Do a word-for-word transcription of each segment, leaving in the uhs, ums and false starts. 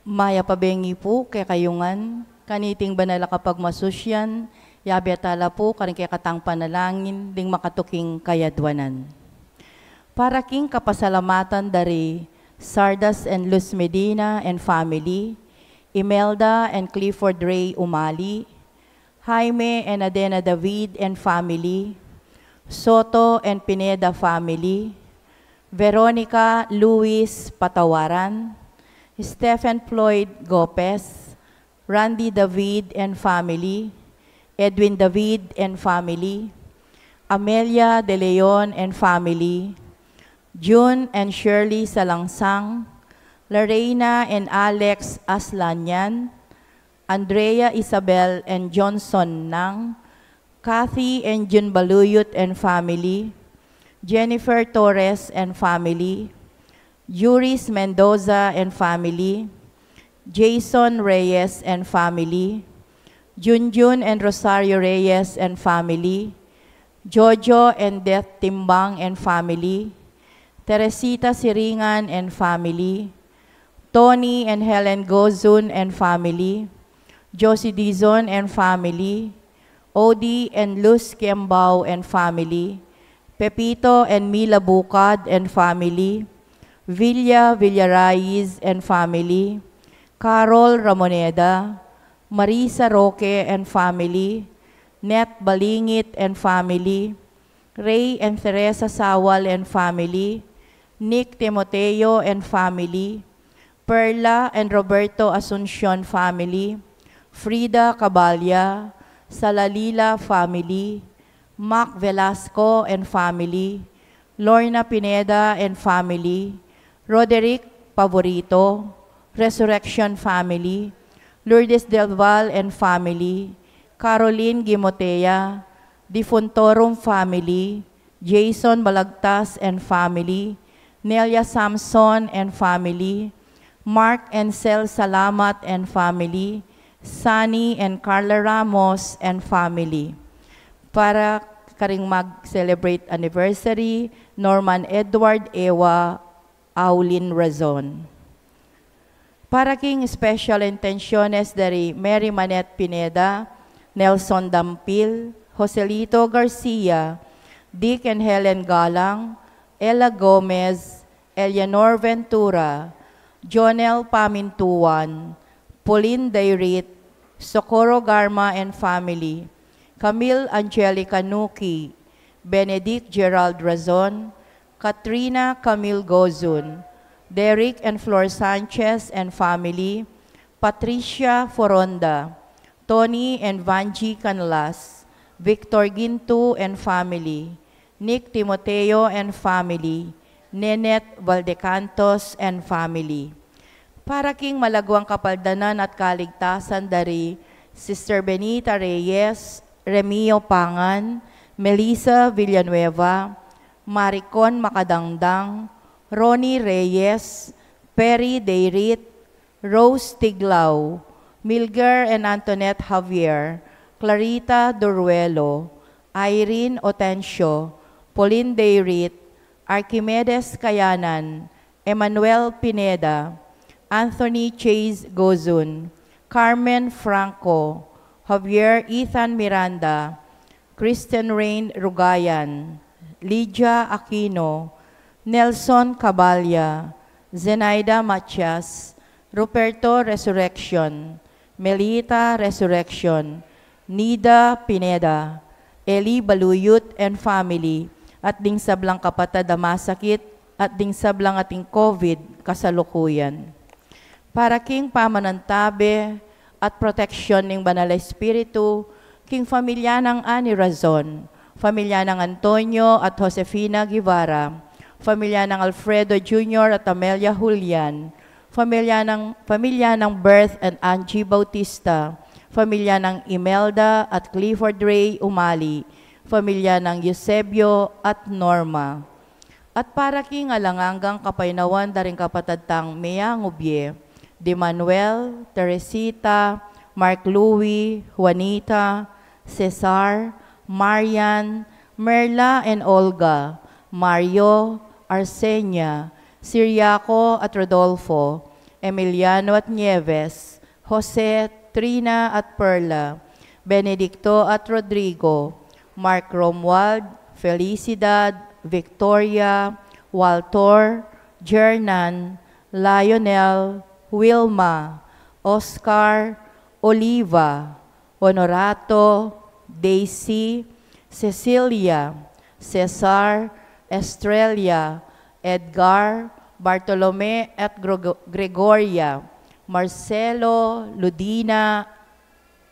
Mayap a bengi pu kekayu ngan, kaniting banal a kapagmasusyan, yabe tala pu karing kekatang panalangin ding makatuking kayadwanan. Para king kapasalamatan da ri Sardas and Luz Medina and family, Imelda and Clifford Ray Umali, Jaime and Adena David and family, Soto and Pineda family, Veronica Luis Patawaran, Stephen Floyd Gopez, Randy David and family, Edwin David and family, Amelia De Leon and family, June and Shirley Salangsang, Lorena and Alex Aslanian, Andrea Isabel and Johnson Nang, Kathy and Jun Baluyut and family, Jennifer Torres and family, Juris Mendoza and family, Jason Reyes and family, Junjun and Rosario Reyes and family, Jojo and Death Timbang and family, Teresita Siringan and family, Tony and Helen Gozun and family, Josie Dizon and family, Odie and Luz Kembao and family, Pepito and Mila Bucad and family, Villa Villaraiz and family, Carol Ramoneda, Marisa Roque and family, Net Balingit and family, Ray and Teresa Sawal and family, Nick Timoteo and family, Perla and Roberto Asuncion family, Frida Cabalia, Salalila family, Mac Velasco and family, Lorna Pineda and family, Roderick Favorito, Resurrection family, Lourdes Del Val and family, Caroline Gimotea, Defuntorum family, Jason Balagtas and family, Nelia Samson and family, Mark and Sel Salamat and family, Sunny and Carla Ramos and family. Para karing mag-celebrate anniversary, Norman Edward Ewa Aulin Razon. Para king special intenciones da ri Mary Manette Pineda, Nelson Dampil, Joselito Garcia, Dick and Helen Galang, Ella Gomez, Eleanor Ventura, Jonel Pamintuan, Pauline Dayrit, Socorro Garma and family, Camille Angelica Nuki, Benedict Gerald Razon, Katrina Camille Gozun, Derek and Flor Sanchez and family, Patricia Foronda, Tony and Vangie Canlas, Victor Ginto and family, Nick Timoteo and family, Nenet Valdecantos and family. Para king malaguang kapaldanan at kaligtasan da ri Sister Benita Reyes, Remio Pangan, Melissa Villanueva, Maricon Macadangdang, Ronnie Reyes, Perry Dayrit, Rose Tiglao, Milger and Antoinette Javier, Clarita Duruelo, Irene Otencio, Pauline Dayrit, Archimedes Kayanan, Emmanuel Pineda, Anthony Chase Gozun, Carmen Franco, Javier Ethan Miranda, Kristen Rain Rugayan, Lydia Aquino, Nelson Cabalia, Zenaida Matias, Ruperto Resurrection, Melita Resurrection, Nida Pineda, Eli Baluyut and family, at ding sablang kapatad a masakit, at ding sablang ating COVID kasalukuyan. Para king pamanantabe at proteksyon ning Banal a Espiritu, king familya nang Ani Razon, familya nang Antonio at Josefina Guevara, familya nang Alfredo Junior at Amelia Julian, familya nang, familya nang Bert and Angie Bautista, familya nang Imelda at Clifford Ray Umali, familya nang Eusebio at Norma. At para king alang anggang kapaynawan da ring kapatad tang meyangubye, di Manuel, Teresita, Mark Louis, Juanita, Cesar, Marian, Merla and Olga, Mario, Arsenia, Siriaco at Rodolfo, Emiliano at Nieves, Jose, Trina at Perla, Benedicto at Rodrigo, Mark Romuald, Felicidad, Victoria, Walter, Jernan, Lionel, Wilma, Oscar, Oliva, Honorato, Daisy, Cecilia, Cesar, Estrella, Edgar, Bartolome at Grego-, Gregoria, Marcelo, Ludina,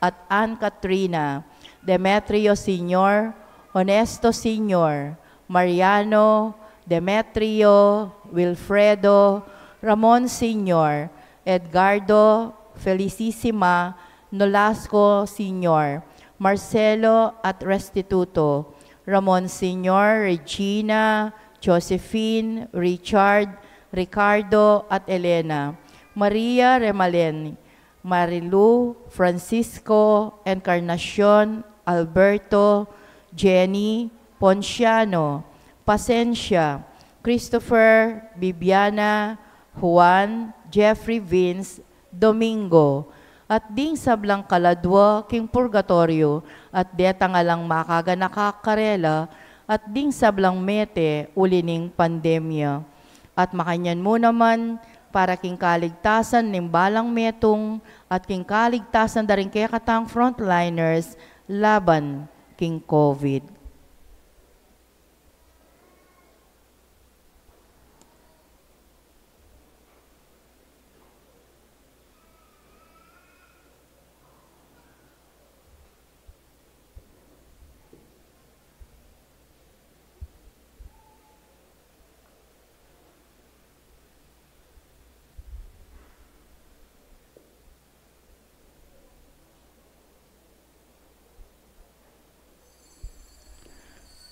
at Ann Katrina, Demetrio Senior, Honesto Senior, Mariano, Demetrio, Wilfredo, Ramon Senior, Edgardo, Felicissima, Nolasco Senior, Marcelo at Restituto, Ramon Senior, Regina, Josephine, Richard, Ricardo at Elena, Maria Remalen, Marilu, Francisco, Encarnacion, Alberto, Jenny, Ponciano, Pasencia, Christopher, Bibiana, Juan, Jeffrey, Vince, Domingo, at ding sablang kaladwa king purgatoryo, at detang alang makaganaka karela, at ding sablang mete uli ning pandemya. At makanyan mu naman, para king kaligtasan ning balang metung, at king kaligtasan da ring kekatang frontliners laban king COVID.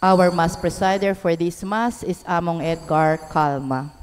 Our Mass presider for this Mass is Among Edgar Calma.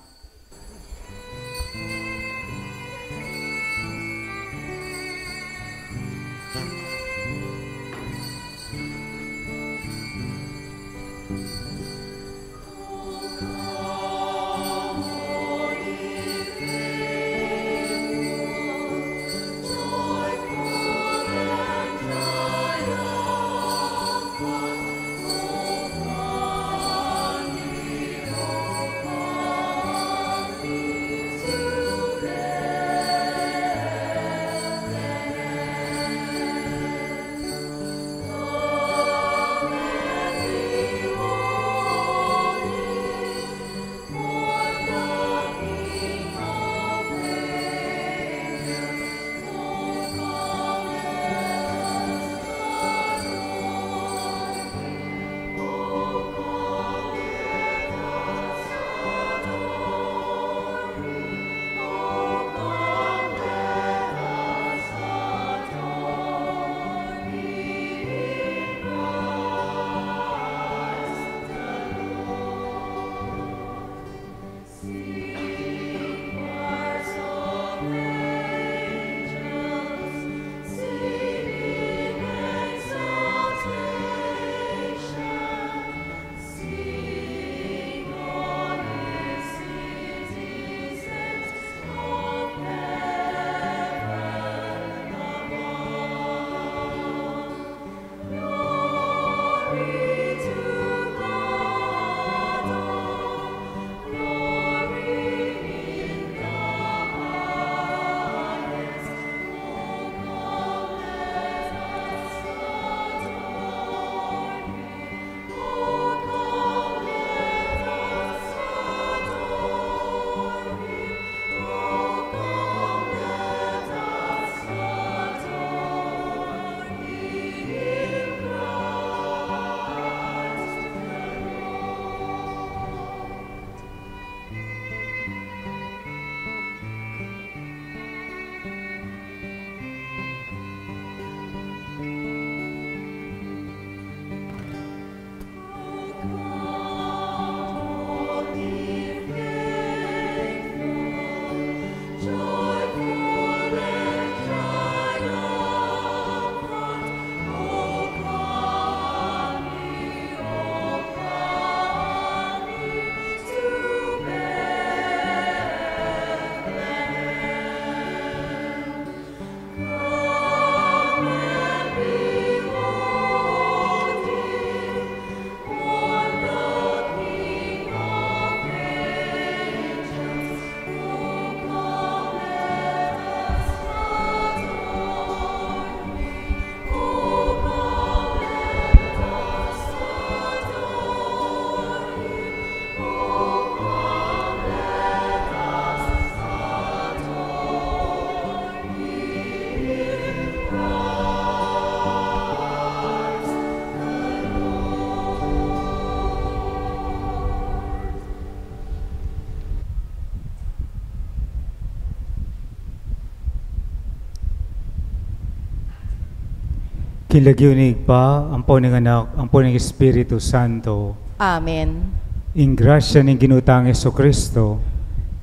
King lagyu ning Ibpa, ampo ning Anak, ampo ning Espiritu Santo. Amen. Ing grasya ning Ginu tang Jesucristo,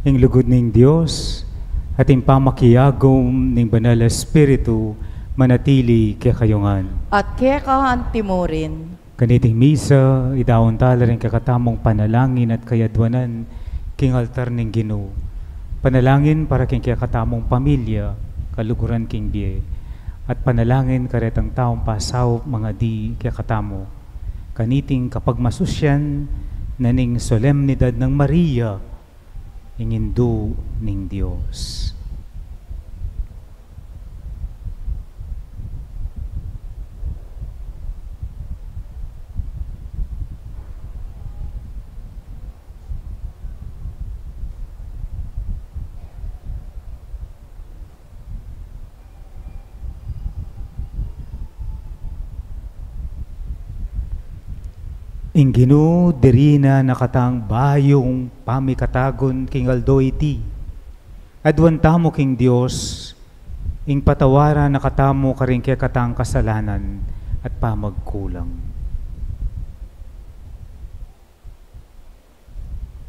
ing lugud ning Dios, at ing pamakiagum ning Banal a Espiritu, manatili kekayu ngan. At keka antimurin. Kaniting misa, idaun tala ring kekatamung panalangin at kayadwanan king altar ning Ginu. Panalangin para king kekatamung pamilya, kaluguran king bie, at panalangin karetang taung pasaup mangadi kekatamu. Kaniting kapagmasusyan na ning solemnidad nang Maria, ing Indu ning Dios. Ing Ginu, diri na katang bayung pamikatagun king aldo iti. Aduan tamu king Dios, ing patawaran na katamu karing kekatang kasalanan at pamagkulang.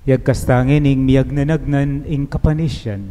Yagkas tangin ing miyagnanagnan ing kapanisyan.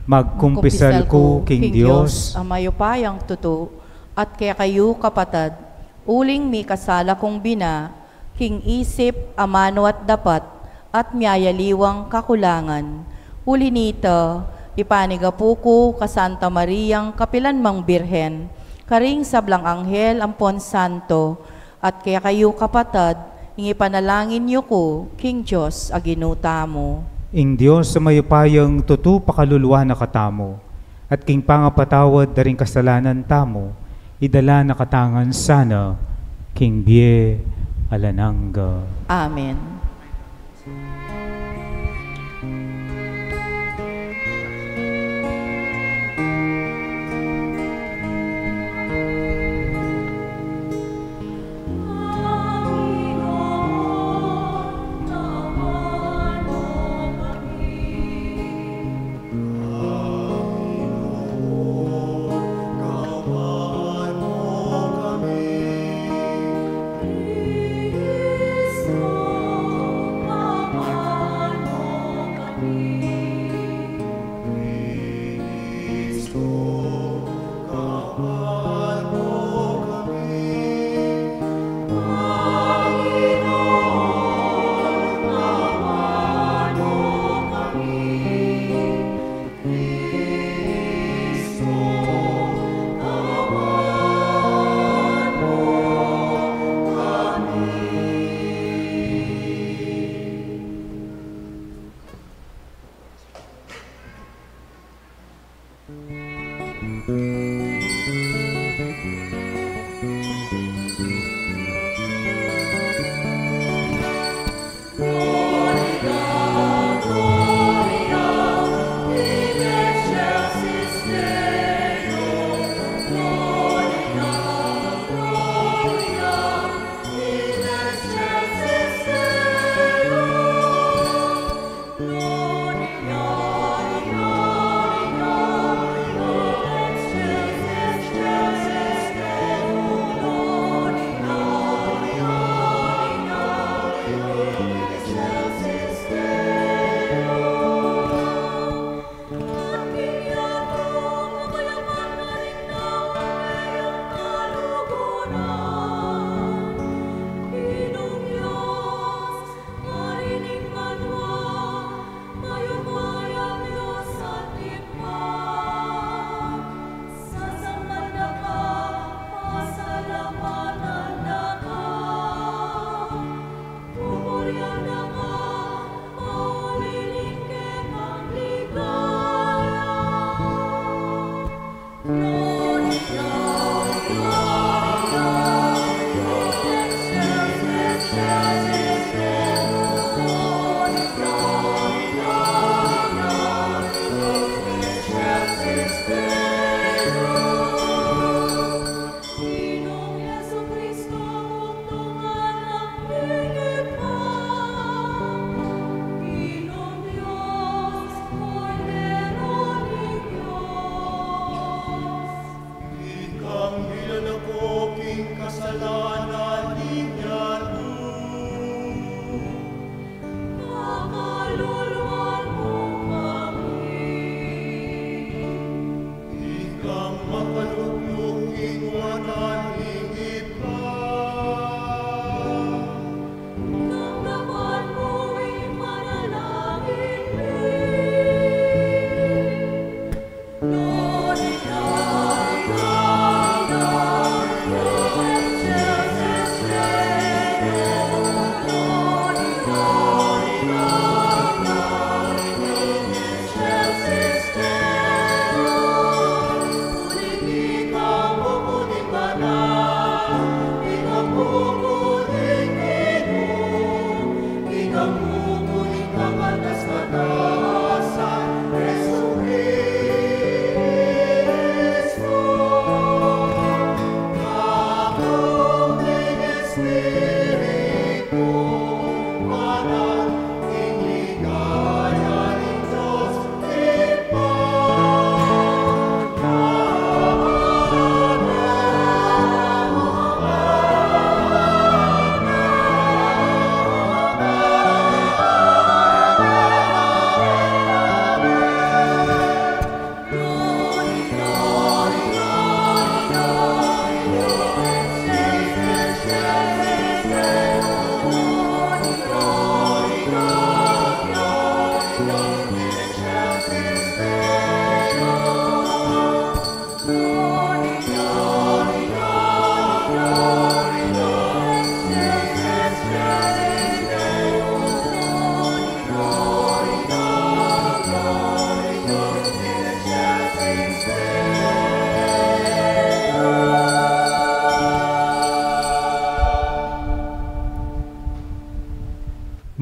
Magkumpisal ku king Dios a mayupayang tutu, at kekayu kapatad, uling mikasala kung bina, king isip, amanu at dapat, at miyayaliwang kakulangan. Uli nita, ipanigapu ku ka Santa Mariang kapilan mang Birhen, karing sablang anghel ampon santo, at kekayu kapatad, ing ipanalangin yu ku king Dios a Ginu tamu. Ing Dios a mayupayang tutu pakaluluan na katamu, at king pangapatawad da ring kasalanan tamu, idala na katamu ngan sana king bie alang angga. Amen.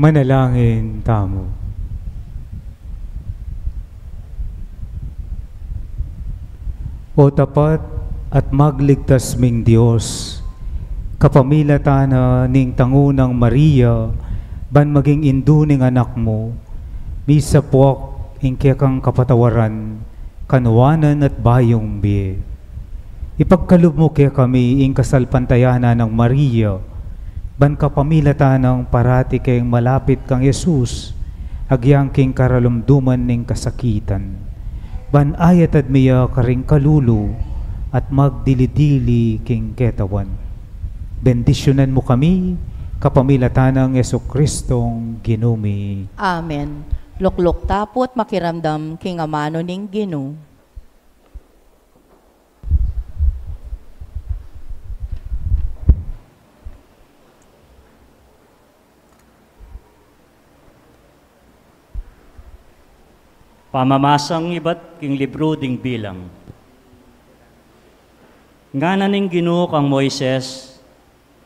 Manalangin tamu. O tapat at magligtas ming Dios, kapamilatan na ning tangu nang Maria, ban maging indu ning Anak mu, misapuak ing kekang kapatawaran, kanuanan at bayung bie. Ipagkalub mu kekami ing kasalpantayanan nang Maria, ban kapamilatan nang parati keng malapit kang Jesus, agyang king karalumduman ning kasakitan. Ban ayatad mi ya karing kalulu at magdili-dili king ketawan. Bendisyunan mu kami, kapamilatan nang Jesucristong Ginu mi. Amen. Lukluk tapu at makiramdam king amanu ning Ginu. Pamamasang ibat king libru ding Bilang. Ngana ning Ginu kang Moises,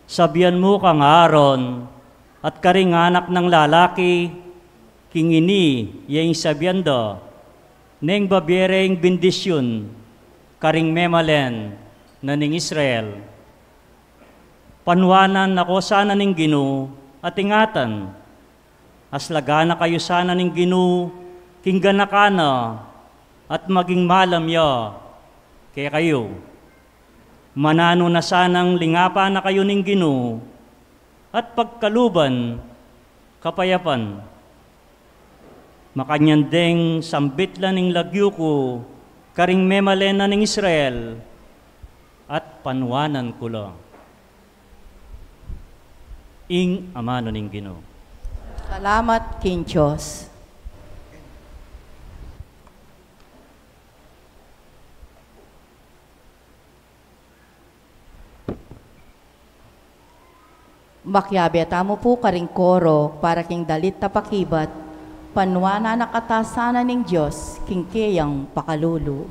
sabian mu kang Aaron at karing anak nang lalaki, king ini ya ing sabian da, neng babie re ing bendisyun karing memalen na ning Israel. Panuanan na ko sana ning Ginu at ingatan, aslagan na kayu sana ning Ginu king ganakan na at maging malam ya kekayu. Mananu na sanang lingapan na kayu ning Ginu at pagkaluban kapayapan. Makanyan deng sambit la ning lagyu ku karing memalen na ning Israel at panuanan ku la. Ing amanu ning Ginu. Salamat king Dios. Makiabe tamu pu karing koro para king dalit a pakibat, panuanan na kata sana ning Dios king keyang pakalulu.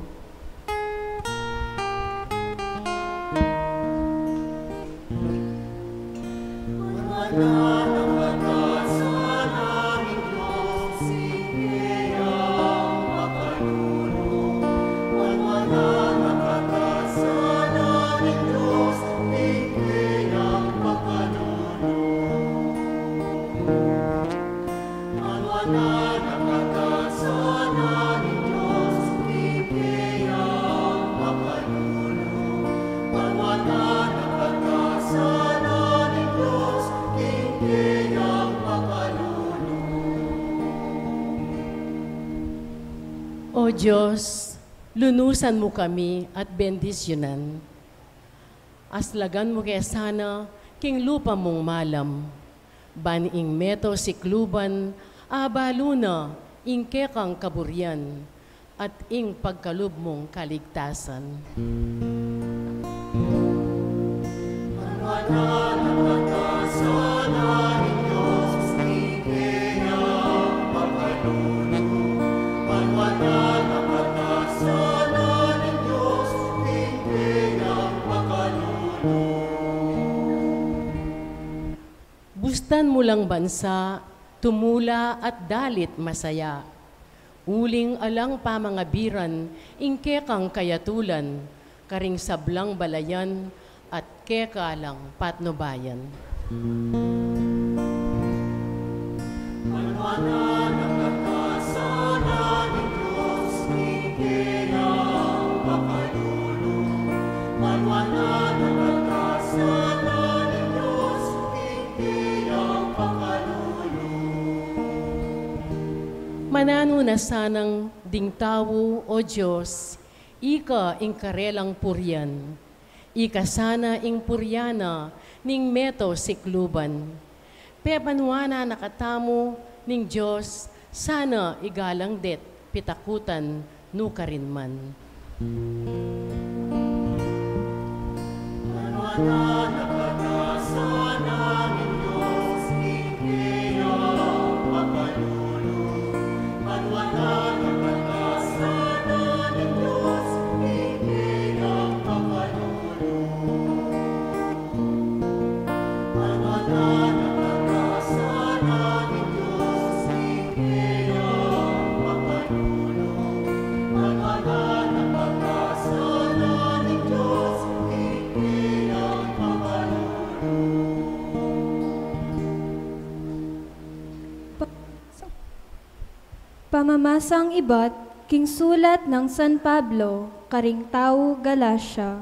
O Dios, lunusan mu kami at bendisyunan. Aslagan mu ke sana king lupa mung malam, ban ing meto sikluban abalu na ing kekang kaburian at ing pagkalub mung kaligtasan. Bustan mu lang bansa, tumula at dalit masaya. Uling alang pamangabiran ing kekang kayatulan, karing sablang balayan at keka lang patnubayan. Mananu na sanang ding tau, O Dios, ika ing karelang purian. Ika sana ing purian na ning meto sikluban. Pepanuanan na katamu ning Dios, sana igalang de't pitakutan nukarin man. Mamasang ibat king sulat nang San Pablo karing tau Galacia.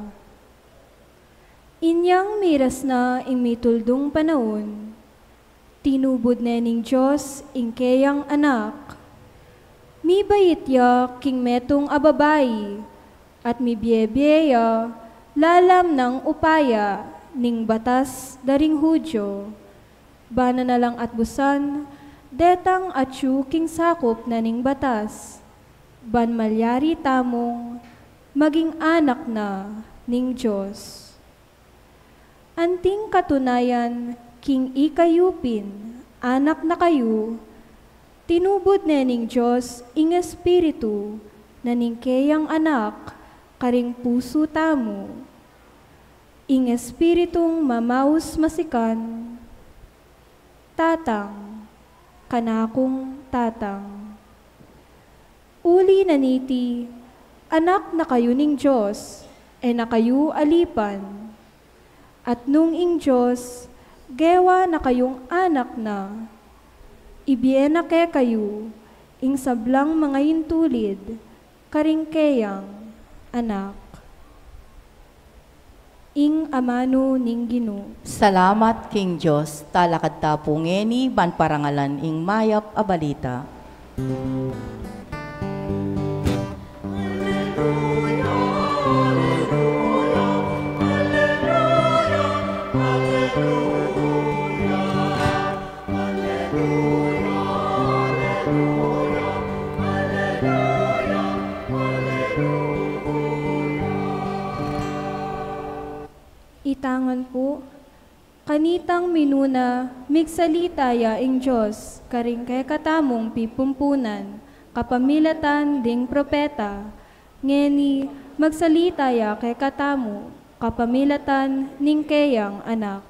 Inyang miras na ing mituldung panaun, tinubud ne ning Dios ing keyang Anak. Mibait ya king metung a babai, at mibiebie ya lalam nang upaya ning batas da ring Judio. Bana na lang atbusan detang atyu king sakup na ning batas, ban malyari tamung maging anak na ning Dios. Anting katunayan, king ikayu pin anak na kayu, tinubud ne ning Dios ing Espiritu na ning keyang Anak karing pusu tamu. Ing Espiritung mamaus masikan, "Tatang, kanakung Tatang." Uli na niti, anak na kayu ning Dios, e na kayu alipan. At nung ing Dios gewa na kayung anak na, ibie na kekayu ing sablang mangaintulid karing keyang Anak. Ing amanu ning Ginu. Salamat king Dios. Talakad ta pu ngeni ban parangalan ing mayap a balita. Ita ngan pu, kanitang minuna, migsalita ya ing Dios karing kekatamung pipumpunan kapamilatan ding propeta. Ngeni, magsalita ya kekatamu kapamilatan ning keyang Anak.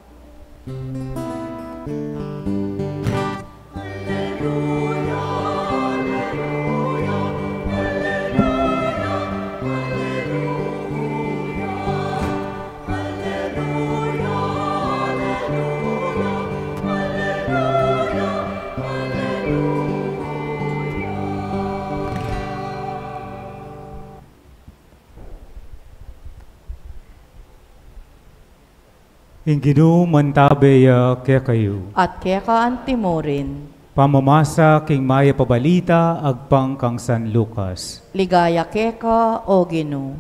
Ing Ginu mantabe ya kekayu. At keka antimurin. Pamamasa king mayap a balita agpang kang San Lucas. Ligaya keka, O Ginu.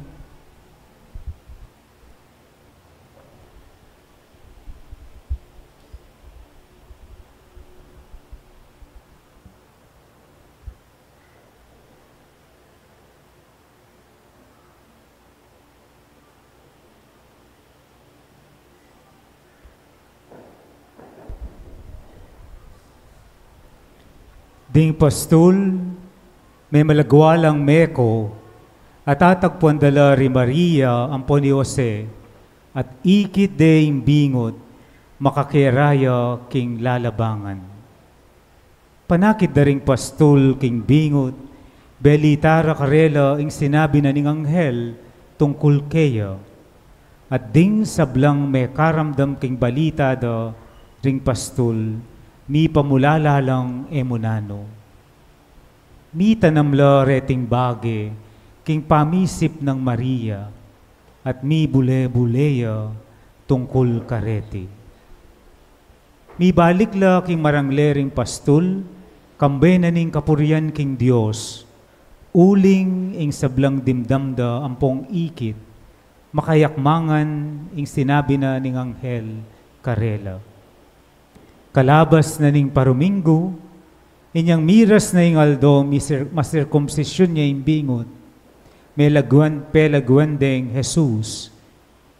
Ding pastul, memalagwa lang meko, at atagpuan da la ri Maria ampon i Jose, at ikit de ing bingut, makakera ya king lalabangan. Panakit da ring pastul king bingut, belita ra karela ing sinabi na ning anghel tungkul keya. At ding sablang mekaramdam king balita da ring pastul, mipamulala lang e mu nanu. Mitanam la reting bage king pamisip nang Maria, at mibule-bule ya tungkul kareti. Mibalik la king marangle ring pastul, kambe na ning kapurian king Dios, uling ing sablang dimdam da ampong ikit, makayakmangan ing sinabi na ning anghel karela. Kalabas na ning paruminggu, inyang miras na ing aldo, misir-, masirkumsisyun ya ing bingut, melagwan, pelagwan deng Jesus,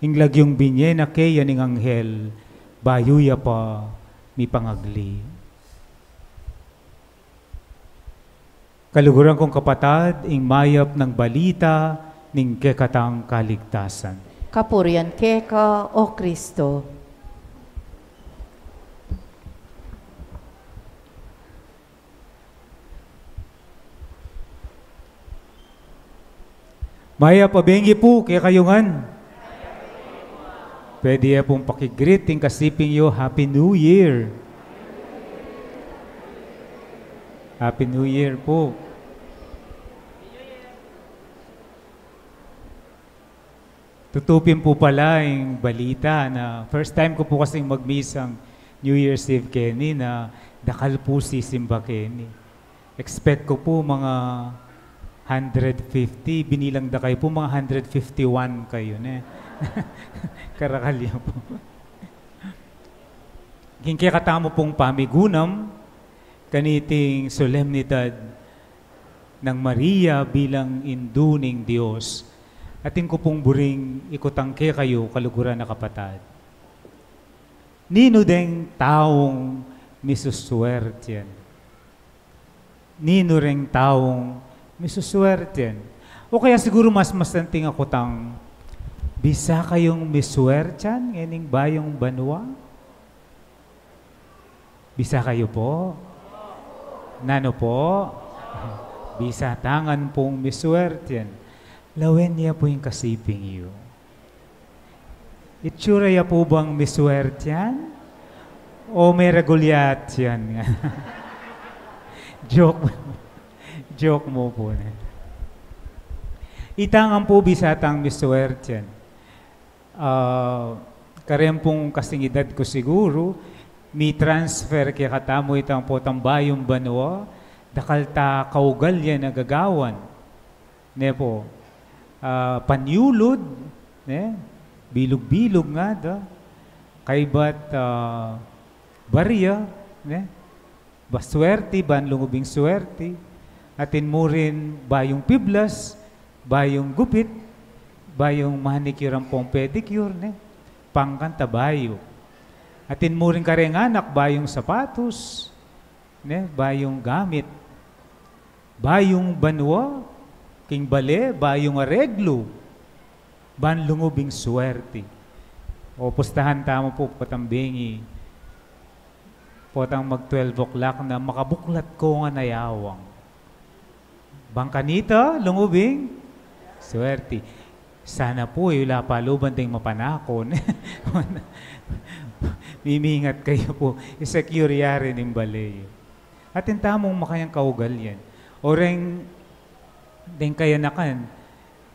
ing lagyung binye na keya ning anghel, bayu ya pa mipangagli. Kaluguran kung kapatad, ing mayap nang balita ning kekatang kaligtasan. Kapurian keka, O Kristo. Mayap a bengge pu kekayu ngan. Pwede ye pung paki-greet ing kasiping yu, Happy New Year. Happy New Year pu. Tutupin po pala ing balita na first time ku po kasing magmisang New Year's Eve keni na dakal po sisimba keni. Expect ku po mga hundred fifty, binilang da kayu po, mga hundred fifty-one kayu, ne? Karakal ya po. King kekatamu pong pamigunam, kaniting solemnidad nang Maria bilang Indu ning Dios, atin ku pong buring ikutang kekayu, kaluguran a kapatad. Ninu deng taung misusuwertian? Ninu reng taung misusuwertian? O kaya siguru mas masanting a kutang, bisa kayung misuwertian ngening bayung banua? Bisa kayu po? Nanu po? Bisa tangan pong misuwertian. Lawen ya po ing kasiping yu. Itsura ya po bang misuwertian? O meragul ya atian? Joke. Joke mu po, ne? Itangan po bisa tang misuwertian. Ah, kareng pong kasing edad ku siguru, mi-transfer kekatamu itang potang bayung banua, dakal ta kaugal yan a gagawan. Ne po, ah, panyulud, ne, bilug-bilug ngada, kaybat, ah, barya, ne, ba swerti, ban lungub ing swerti, atin mu rin bayung piblas, bayung gupit, bayung manicure ampong pedicure, ne, pangkanta bayu. Atin mu rin kareng anak, bayung sapatos, ne, bayung gamit. Bayung banua, king bale, bayung areglu, ban lungub ing swerti. O pustahan tamu po, potang bengi, potang mag twelve o'clock na, makabuklat ko ngan a yawang. Bang kanita, lungub ing swerti. Sana po, e yu la paluban deng mapanakun. Mimingat kayu po. I-secure ya rin ing bale yu. Atin tamung makayang kaugal yan. O reng, deng kayanakan,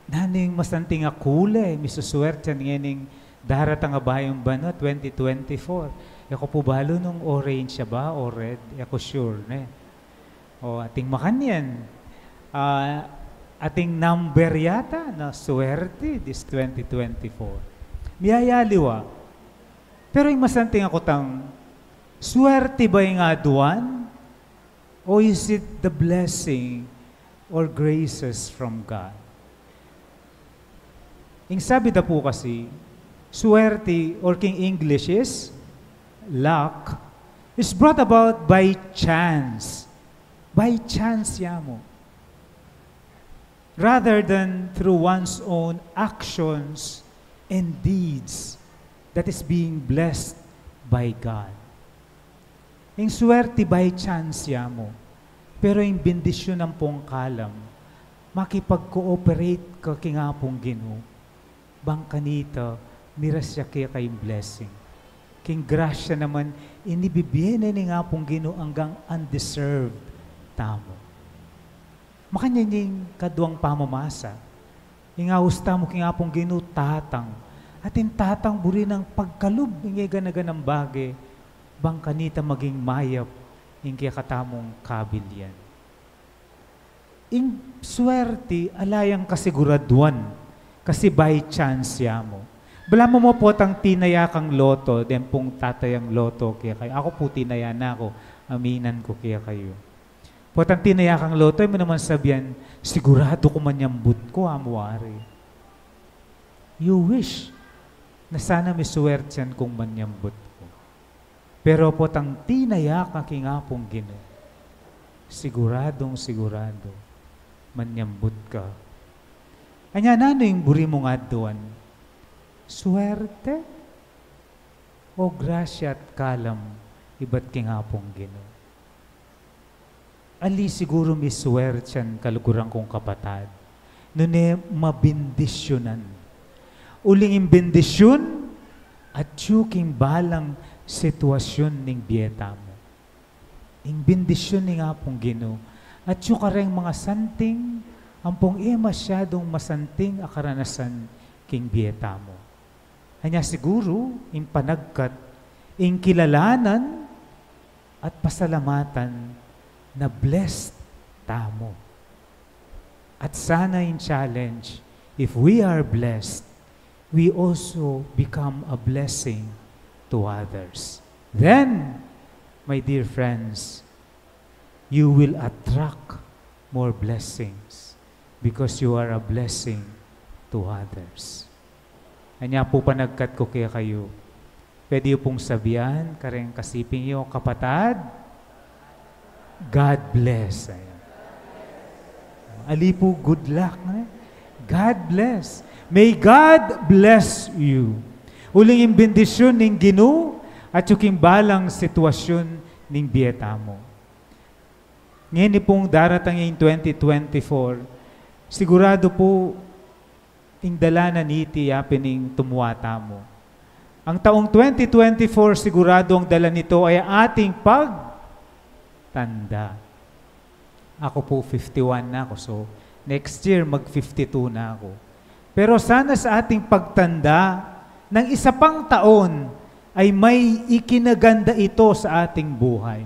nanu ing masanting a kule, misusuwertian ngening daratang a bayung banua twenty twenty-four? E ku po balu nung orange ya ba o red, e ku sure, ne? O, ating makanyan. Ah, ating number yata na swerte this twenty twenty-four. Miyayaliwa. Pero ing masanting a kutang, swerte ba ing aduan? O is it the blessing or graces from God? Ing sabi da po kasi, swerte, or king English is luck, is brought about by chance. By chance ya mu. Rather than through one's own actions and deeds that is being blessed by God. Ing swerte by chance ya mu, pero ing bendisyun ampong kalam, makipag-cooperate ka king Apung Ginu, bang kanita, miras ya keka ing blessing. King grasya naman, inibibie ne ning Apung Ginu anggang undeserved tamu. Makanyan ing kaduang pamamasa. Ing aus tamu king Apung Ginu tatang. Atin tatang buri nang pagkalub ing e gana-ganang bage, bang kanita maging mayap ing kekatamung kabilian. Ing swerte, ala yang kasiguraduan, kasi by chance ya mu. Balamu mu potang tinaya kang loto, deng pung tatayang loto kekayu. Aku pu tinaya na ku, aminan ku kekayu. Potang tinaya kang loto, e mu naman sabian, "Siguradu ku manyambut ku, Amu Ari." You wish na sana miswertian kung manyambut ku. Pero potang tinaya ka king Apung Ginu, siguradung siguradu, manyambut ka. Anya, nanu ing buri mung aduan? Swerte o grasya at kalam ibat king Apung Ginu? Ali siguru miswertian, kaluguran kung kapatad, nune mabindisyunan. Uling ing bindisyun, atyu king balang sitwasyun ning bie tamu. Ing bindisyun ning Apung Ginu, atyu kareng mga santing, ampong e masyadung masanting a karanasan king bie tamu. Anya siguru, ing panagkat, ing kilalanan, at pasalamatan na blessed tamu. At sana in challenge, if we are blessed, we also become a blessing to others. Then, my dear friends, you will attract more blessings because you are a blessing to others. Anya pu panagkat ku kekayu, pwede yu pung sabian kareng kasiping yu, "Kapatad, God bless." Ayan. Ali pu, good luck, ne? God bless. May God bless you. Uling ing bendisyun ning Ginu atyu king balang sitwasyun ning bie tamu. Ngeni pung daratang ing twenty twenty-four, siguradu pu ing dala na niti yapin ing tumua tamu. Ang taong twenty twenty-four, siguradu ang dala nito ay ating pagtanda. Ako pu, fifty-one na ako, so next year mag fifty-two na ako. Pero sana sa ating pagtanda, ng isa pang taon ay may ikinaganda ito sa ating buhay.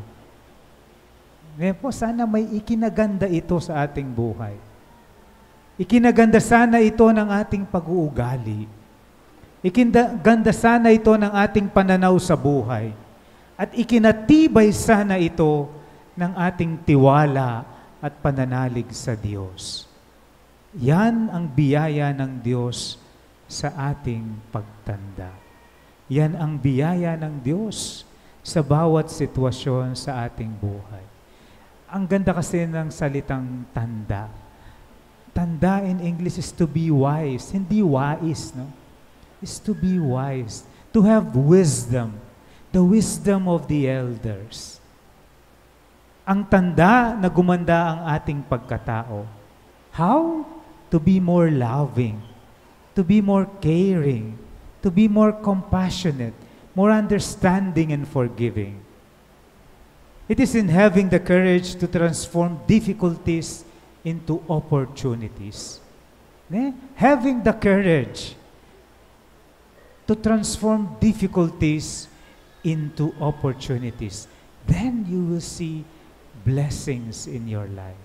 Ngayon po, sana may ikinaganda ito sa ating buhay. Ikinaganda sana ito ng ating pag-uugali. Ikinaganda sana ito ng ating pananaw sa buhay. At ikinatibay sana ito ng ating tiwala at pananalig sa Diyos. Yan ang biyaya ng Diyos sa ating pagtanda. Yan ang biyaya ng Diyos sa bawat sitwasyon sa ating buhay. Ang ganda kasi ng salitang tanda. Tanda in English is to be wise. Hindi wais, no? Is to be wise. To have wisdom. The wisdom of the elders. Ang tanda na gumanda ang ating pagkatao. How? To be more loving, to be more caring, to be more compassionate, more understanding and forgiving. It is in having the courage to transform difficulties into opportunities. Ne? Having the courage to transform difficulties into opportunities. Then you will see blessings in your life.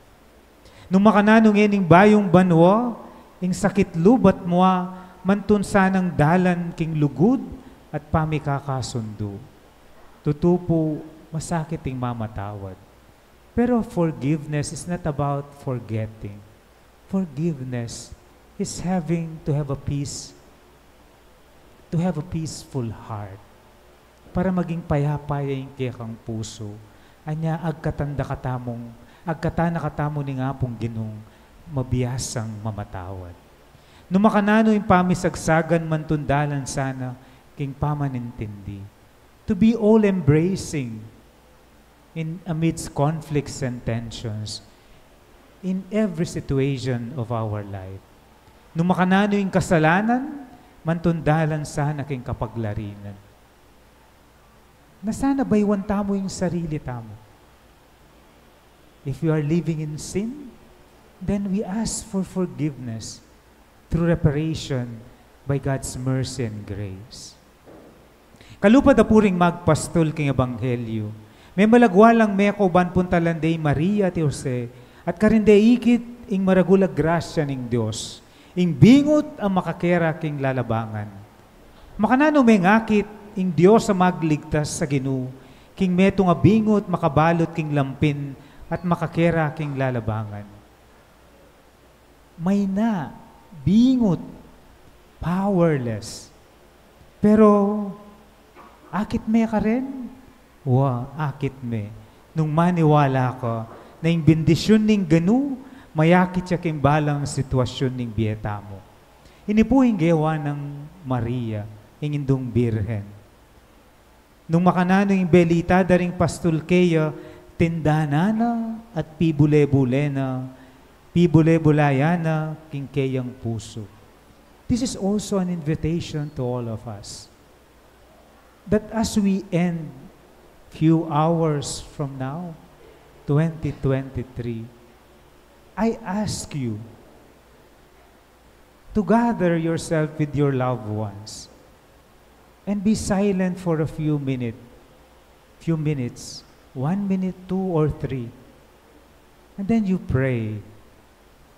Nung makananu ngening bayung banua, ing sakit lubat mu a, mantun sanang dalan king lugud at pamikakasundu. Tutu pu, masakit ing mamatawad. Pero forgiveness is not about forgetting. Forgiveness is having to have a peace, to have a peaceful heart. Para maging payapa ya ing kekang pusu. Anya, agkatan da katamung, agkatan na katamu ning Apung Ginung mabiasang mamatawad. Nung makananu ing pamisagsagan, mantun dalan sana king pamanintindi. To be all-embracing in amidst conflicts and tensions in every situation of our life. Nung makananu ing kasalanan, mantun dalan sana king kapaglarinan. Na sana bayuan tamu ing sarili tamu. If we are living in sin, then we ask for forgiveness through reparation by God's mercy and grace. Kalupa da pu ring magpastul king ebanghelyu, memalagwa lang meko ban puntalan de i Maria at i Jose, at karin de ikit ing maragul a grasya ning Dios, ing bingut a makakera king lalabangan. Makananu mengakit ing Dios a magligtas sa Ginu, king metung a bingut makabalut king lampin at makakera king lalabangan. Maina, bingut, powerless. Pero, akit me karin? Wa, akit me. Nung maniwala ka na ing bendisyun ning Ginu, mayakit ya king balang sitwasyun ning bie tamu. Ini pu ing gewa nang Maria, ing Indung Birhen. Nung makananu ing belita da ring pastul keya, tindanan na at pibule-bule na, pibule-bulayan na king keyang pusu. This is also an invitation to all of us, that as we end few hours from now, twenty twenty-three, I ask you, to gather yourself with your loved ones and be silent for a few minutes, few minutes, one minute, two or three. And then you pray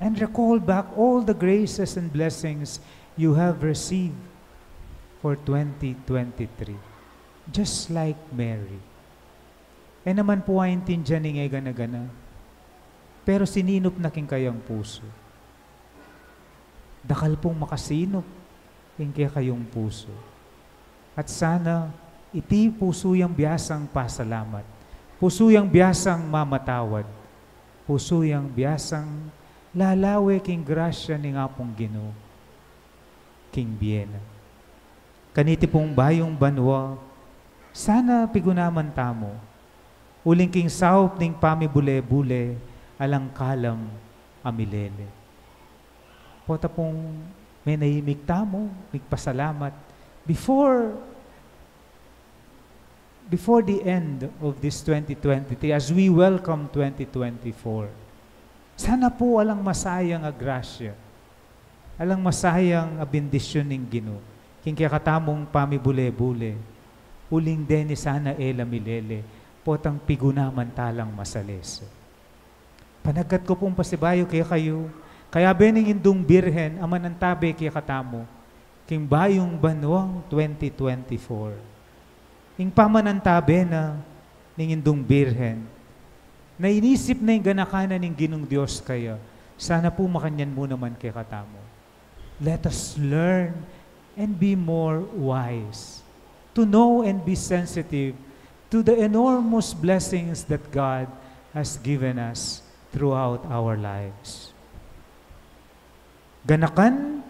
and recall back all the graces and blessings you have received for twenty twenty-three. Just like Mary. E naman pu aintindian ing e gana-gana, pero sininup na king kayang pusu. Dakal pung makasinup ing kekayung pusu. At sana iti pusu yang biasang pasalamat, pusu yang biasang mamatawad, pusu yang biasang lalawe king grasya ning Apung Ginu king bie na. Kaniti pung bayung banua, sana pigunaman tamu, uling king saup ning pamibule-bule, alang kalam a milele. Pota pung menahimik tamu, migpasalamat, before, before the end of this twenty twenty-three, as we welcome twenty twenty-four, sana pu alang masayang a grasya, alang masayang a bendisyun ning Ginu king kekatamung pamibule-bule, uling deni sana e la milele, potang pigunaman talang masalese. Panagkat ku pung pasibayu kekayu, kayabe ning Indung Birhen a manantabe kekatamu king bayung banuang twenty twenty-four. Ing pamanantabe na ning Indung Birhen, na inisip na ing ganakan na ning Ginung Dios kaya, sana pu makanyan mu naman kekatamu. Let us learn and be more wise, to know and be sensitive to the enormous blessings that God has given us throughout our lives. Ganakan,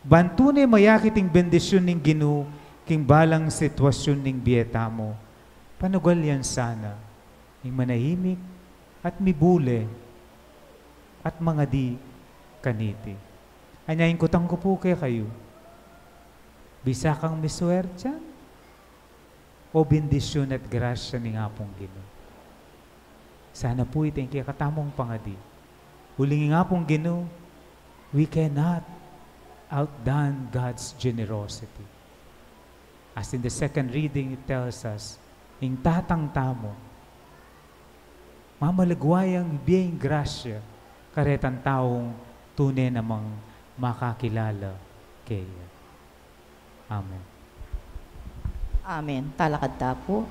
ban tune mayakit ing bendisyun ning Ginu king balang sitwasyun ning bie tamu, panugal yan sana ing manahimik at mibule at mangadi kaniti. Anya ing kutang ku pu kekayu, bisa kang miswertian o bendisyun at grasya ning Apung Ginu? Sana pu iti ing kekatamung pangadi. Uling ing Apung Ginu, we cannot outdone God's generosity. As in the second reading, it tells us, ing tatang tamu, mamalagwa yang ibie ing grasya karetang taung tune namang makakilala keya. Amen. Amen. Talakad ta pu.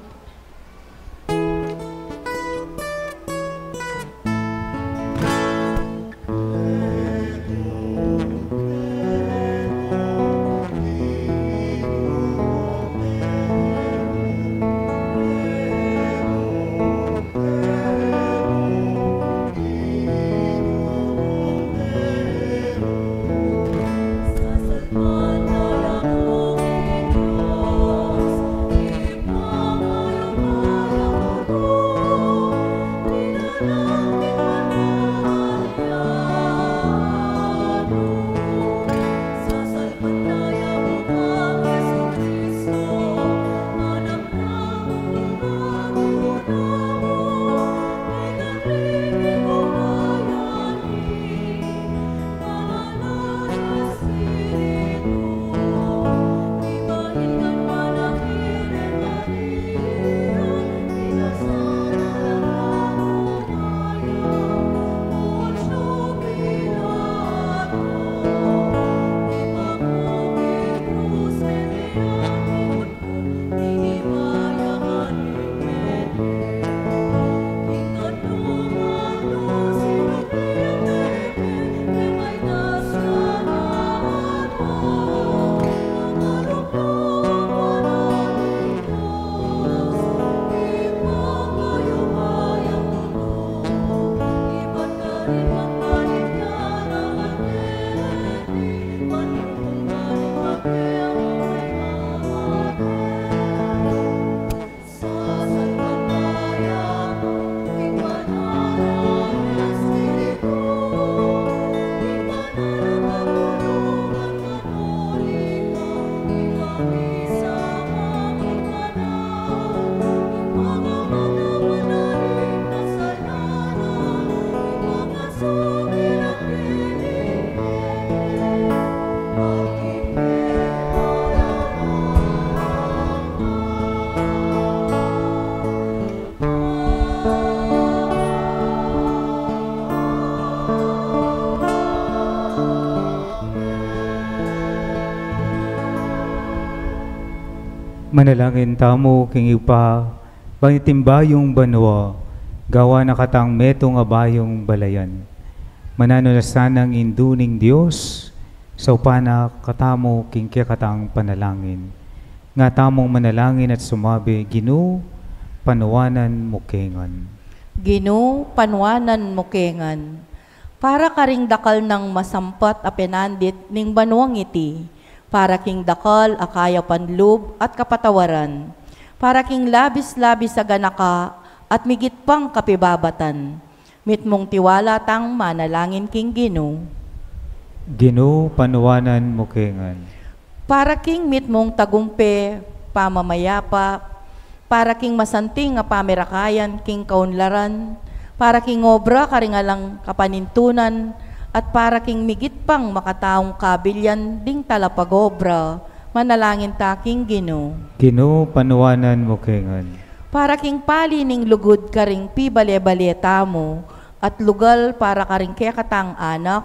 Manalangin tamu king Ibpa, ban iting bayung banua, gawa na katang metung a bayung balayan. Mananu na sanang Indu ning Dios, saupan na katamu king kekatang panalangin. Nga tamung manalangin at sumabi, Ginu, panuanan mu kengan. Ginu, panuanan mu kengan. Para karing dakal nang masampat a penandit ning banuang iti, para king dakal a kayapan lub at kapatawaran, para king labis-labis a ganaka at migit pang kapibabatan. Mitmung tiwala tang manalangin king Ginu. Ginu, panuanan mu kengan. Para king mitmung tagumpe, pamamayapa, para king masanting a pamirakayan king kaunlaran, para king obra karing alang kapanintunan, at para king migit pang makataung kabilian ding talapagobra, manalangin ta king Ginu. Ginu, panuanan mu kengan. Para king pali ning lugud karing pibale-bale tamu, at lugal para karing kekatang anak,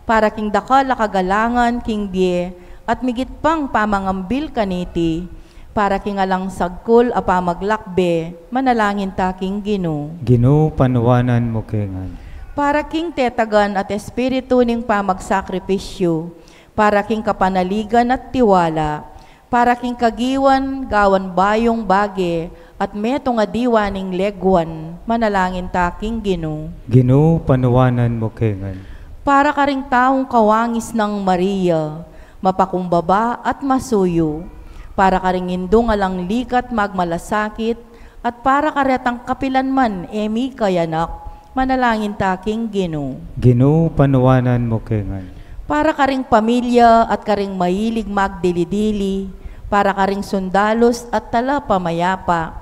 para king dakal a kagalangan king bie, at migit pang pamangambil kaniti, para king alang sagkul a pamaglakbe, manalangin ta king Ginu. Ginu, panuanan mu kengan. Para king tetagan at espiritu ning pamagsakripisyu, para king kapanaligan at tiwala, para king kagiwan gawan bayung bage, at metung a diwa ning leguan, manalangin ta king Ginu. Ginu, panuanan mu kengan. Para karing taung kawangis nang Maria, mapakumbaba at masuyu, para karing indung alang likat magmalasakit, at para karetang kapilan man e mikayanak, manalangin ta king Ginu. Ginu, panuanan mu kengan. Para karing pamilya at karing mahilig magdili-dili, para karing sundalus at talapamayapa,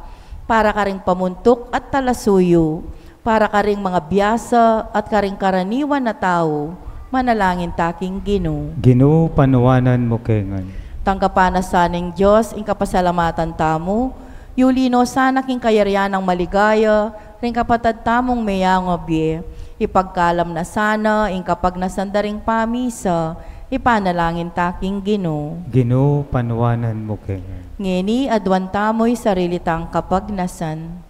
para karing pamuntuk at talasuyu, para karing mga biasa at karing karaniwan a tau, manalangin ta king Ginu. Ginu, panuanan mu kengan. Tanggapan na sa ning Dios ing kapasalamatan tamu, yuli no sana king kayarian nang maligaya, ring kapatad tamung meyangu a bie, ipagkalam na sana ing kapagnasan da ring pamisa, ipanalangin ta king Ginu. Ginu, panuanan mu kengan. Ngeni, aduan tamu ing sarili tang kapagnasan.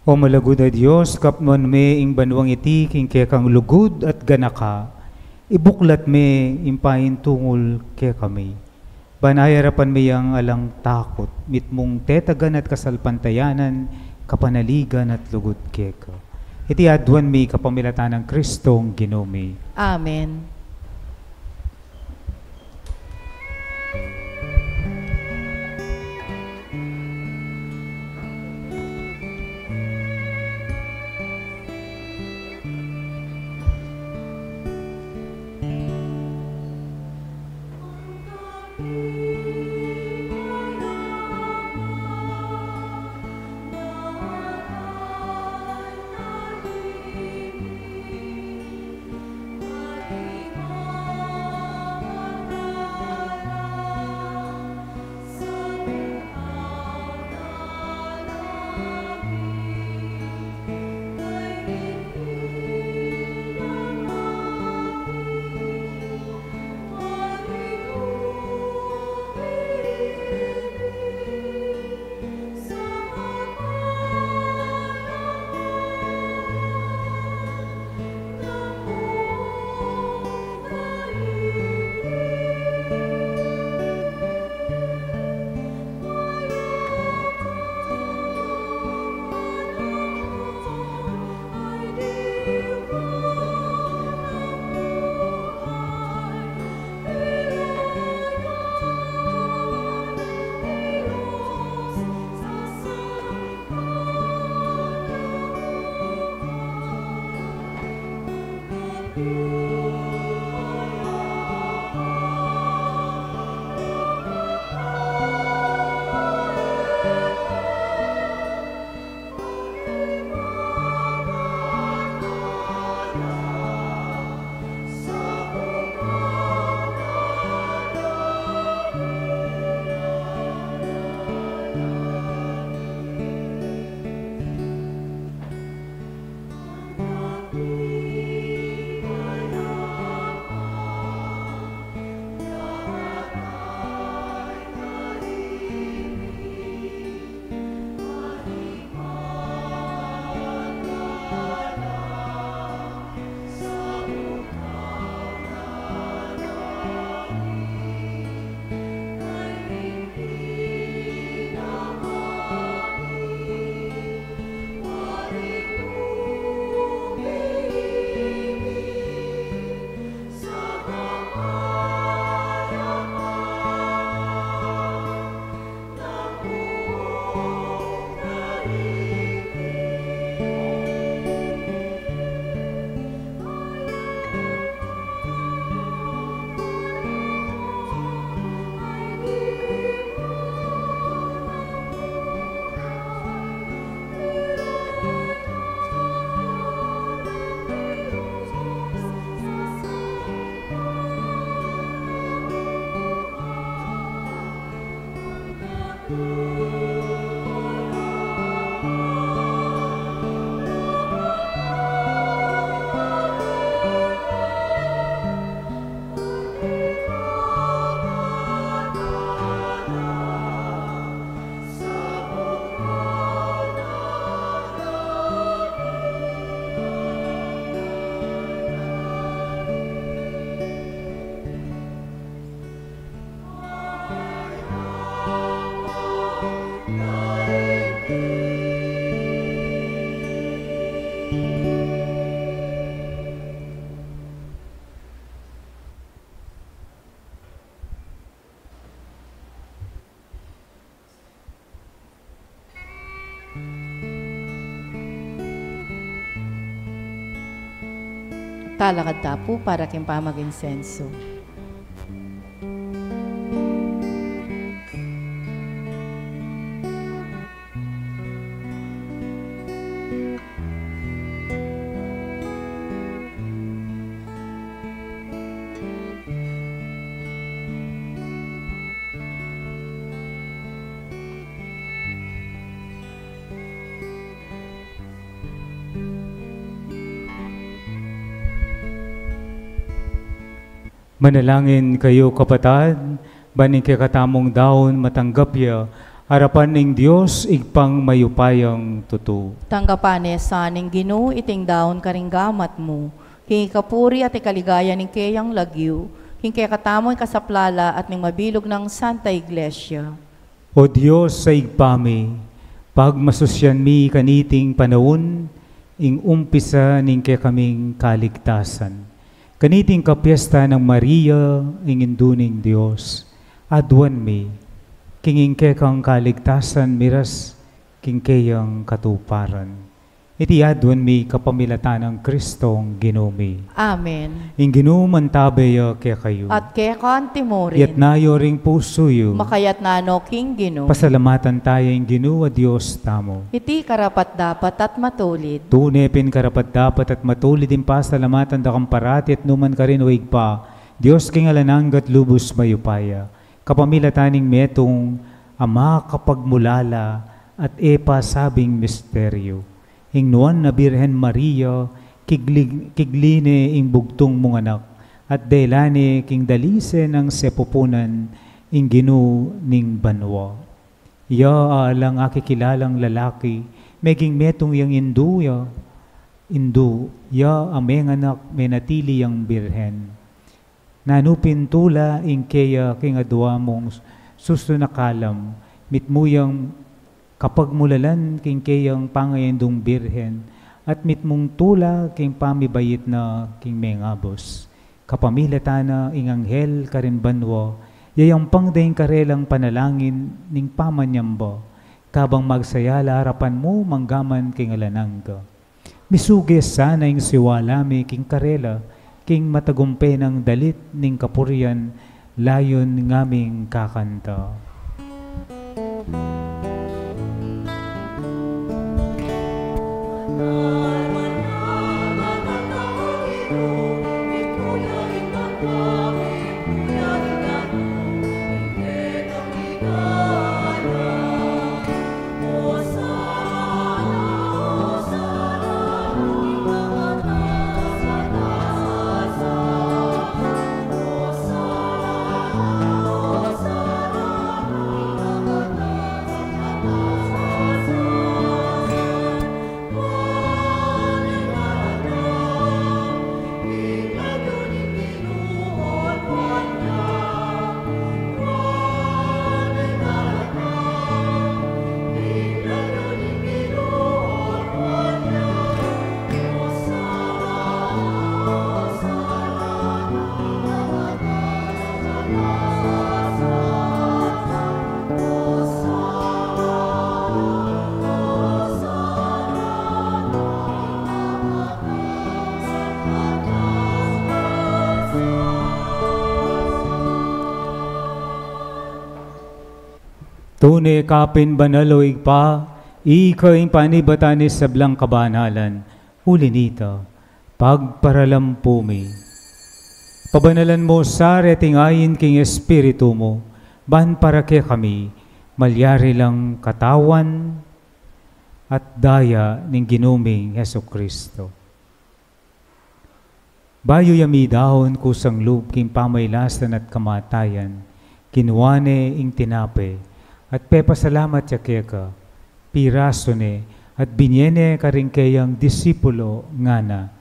O malugud a Dios, kapnuan me ing banuang iti king kekang lugud at ganaka, ibuklat me ing paintungul kekami. Ban ayarapan me yang alang takut, mitmung tetagan at kasalpantayanan, kapanaligan at lugud keka. Iti aduan mi kapamilatan nang Kristong Ginu mi. Amen. Talakad ta pu para king pamaginsenso. Manalangin kayu, kapatad, ban ing kekatamung daun matanggap ya arapan ning Dios Ibpang mayupayang tutu. Tanggapan ne sa ning Ginu iting daun karing gamat mu, king ikapuri at ikaligaya ning keyang lagyu, king kekatamung ikasaplala at ning mabilug nang Santa Iglesia. O Dios a Ibpa mi, pagmasusyan mi kaniting panaun ing umpisa ning kekaming kaligtasan. Kaniting kapiesta nang Maria, ing Indu ning Dios, aduan mi king ing kekang kaligtasan miras king keyang katuparan. Iti aduan mi kapamilatan nang Kristong Ginu mi. Amen. Ing Ginu mantabe ya kekayu. At keka mu rin. Iyatas yu ring pusu yu. Makayatas no king Ginu. Pasalamatan taya ing Ginu a Dios tamu. Iti karapat-dapat at matulid. Tune pin karapat-dapat at matulid ing pasalamatan da kang parati at nukarin man, O Ibpa, Dios king alang angga at lubus mayupaya. Kapamilatan ning metung a makapagmulala at e pasabing misteryu. Ing nuan a Birhen Maria, kigli-, kigli ne ing bugtung mung anak, at dela ne king dalise nang sepupunan ing Ginu ning banua. Ya a alang akikilalang lalaki, meging metung yang indu ya, indu ya a menganak menatili yang birhen. Nanu pin tula ing keya king adua mung susun a kalam, mitmu yang kapagmulalan king keyang pangaindung birhen, at mitmung tula king pamibait na king mengabus. Kapamilatan na ing anghel karin banua, yayampang da ing karelang panalangin ning pamanyamba, kabang magsaya la arapan mu manggaman king alang angga. Misuge sana ing siwala mi king karela, king matagumpe nang dalit ning kapurian, layun ngaming kakanta. Tune ka pin banal, o Ibpa, ika ing panibatan ning sablang kabanalan, uli nita, pagparalampu mi. Pabanalan mu sa reting ain king Espiritu mu, ban para kekami, Malyari lang katawan at daya ning Ginu ming Jesucristo. Bayu ya midaun kusang lub king pamailasan at kamatayan, kinua ne ing tinape, at pepasalamat ya keka, pirasu ne, at binye ne karing keyang disipulo, ngana: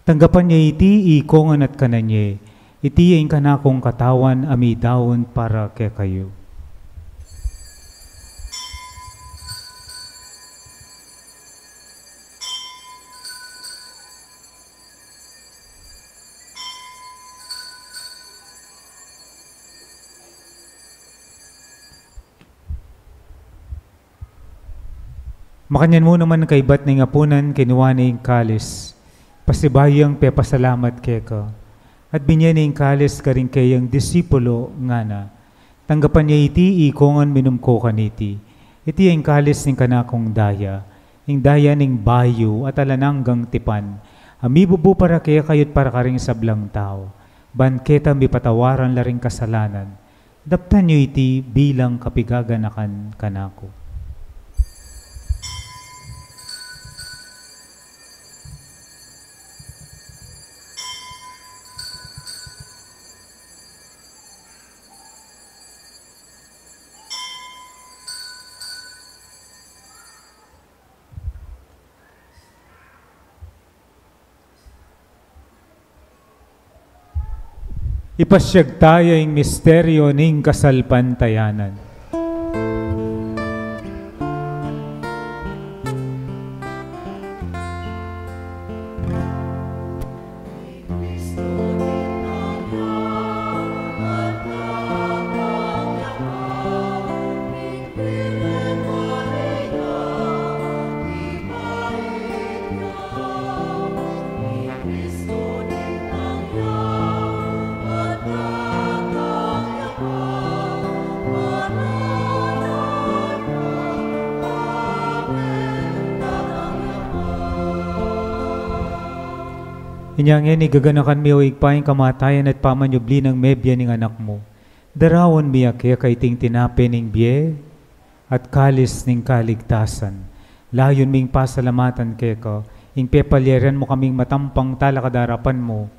Tanggapan ye iti ikongan at kanan ye, iti ing kanakung katawan a midaun para kekayu. Makanyan mu naman kaibat ning apunan, kinua ne ing kalis, pasibayu yang pepasalamat keka, at binye ne ing kalis karing keyang disipulo, ngana: Tanggapan ye iti ikongan, minum ko kaniti, iti ing kalis ning kanakung daya, ing daya ning bayu at alang anggang tipan, a mibubu para kekayu at para karing sablang tau, ban keta mipatawaran la ring kasalanan. Daptan yu iti bilang kapigaganakan kanaku. Ipasiag taya ing misteryo ning kasalpantayanan. Inya ngeni gaganakan mi, o Ibpa, ing kamatayan at pamanyubli nang mebie ning Anak mu. Daraun mi keka iting tinape ning bie at kalis ning kaligtasan. Layun ming pasalamatan keka ing pepalyarian mu kaming matampang talakad king arapan mu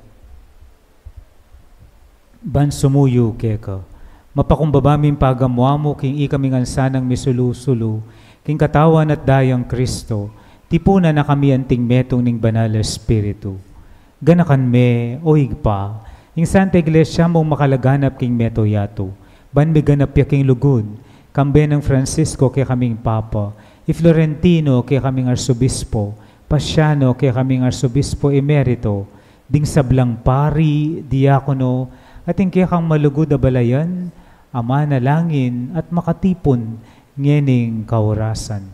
ban sumuyu keka. Mapakumbaba ming pagamu-amu king ikami ngan sanang misulu-sulu king katawan at dayang Kristo, tipunan na kami anting metung ning Banal a Espiritu. Ganakan me, o Ibpa, ing Santa Iglesia mung makalaganap king mabilug a yatu, ban miganap ya king lugud, kambe nang Francisco kekaming Papa, i Florentino kekaming Arsobispo, Pasiano kekaming Arsobispo Emerito, ding sablang pari, diakono, at ing kekang malugud a balayan, a manalangin at makatipun ngening kaurasan.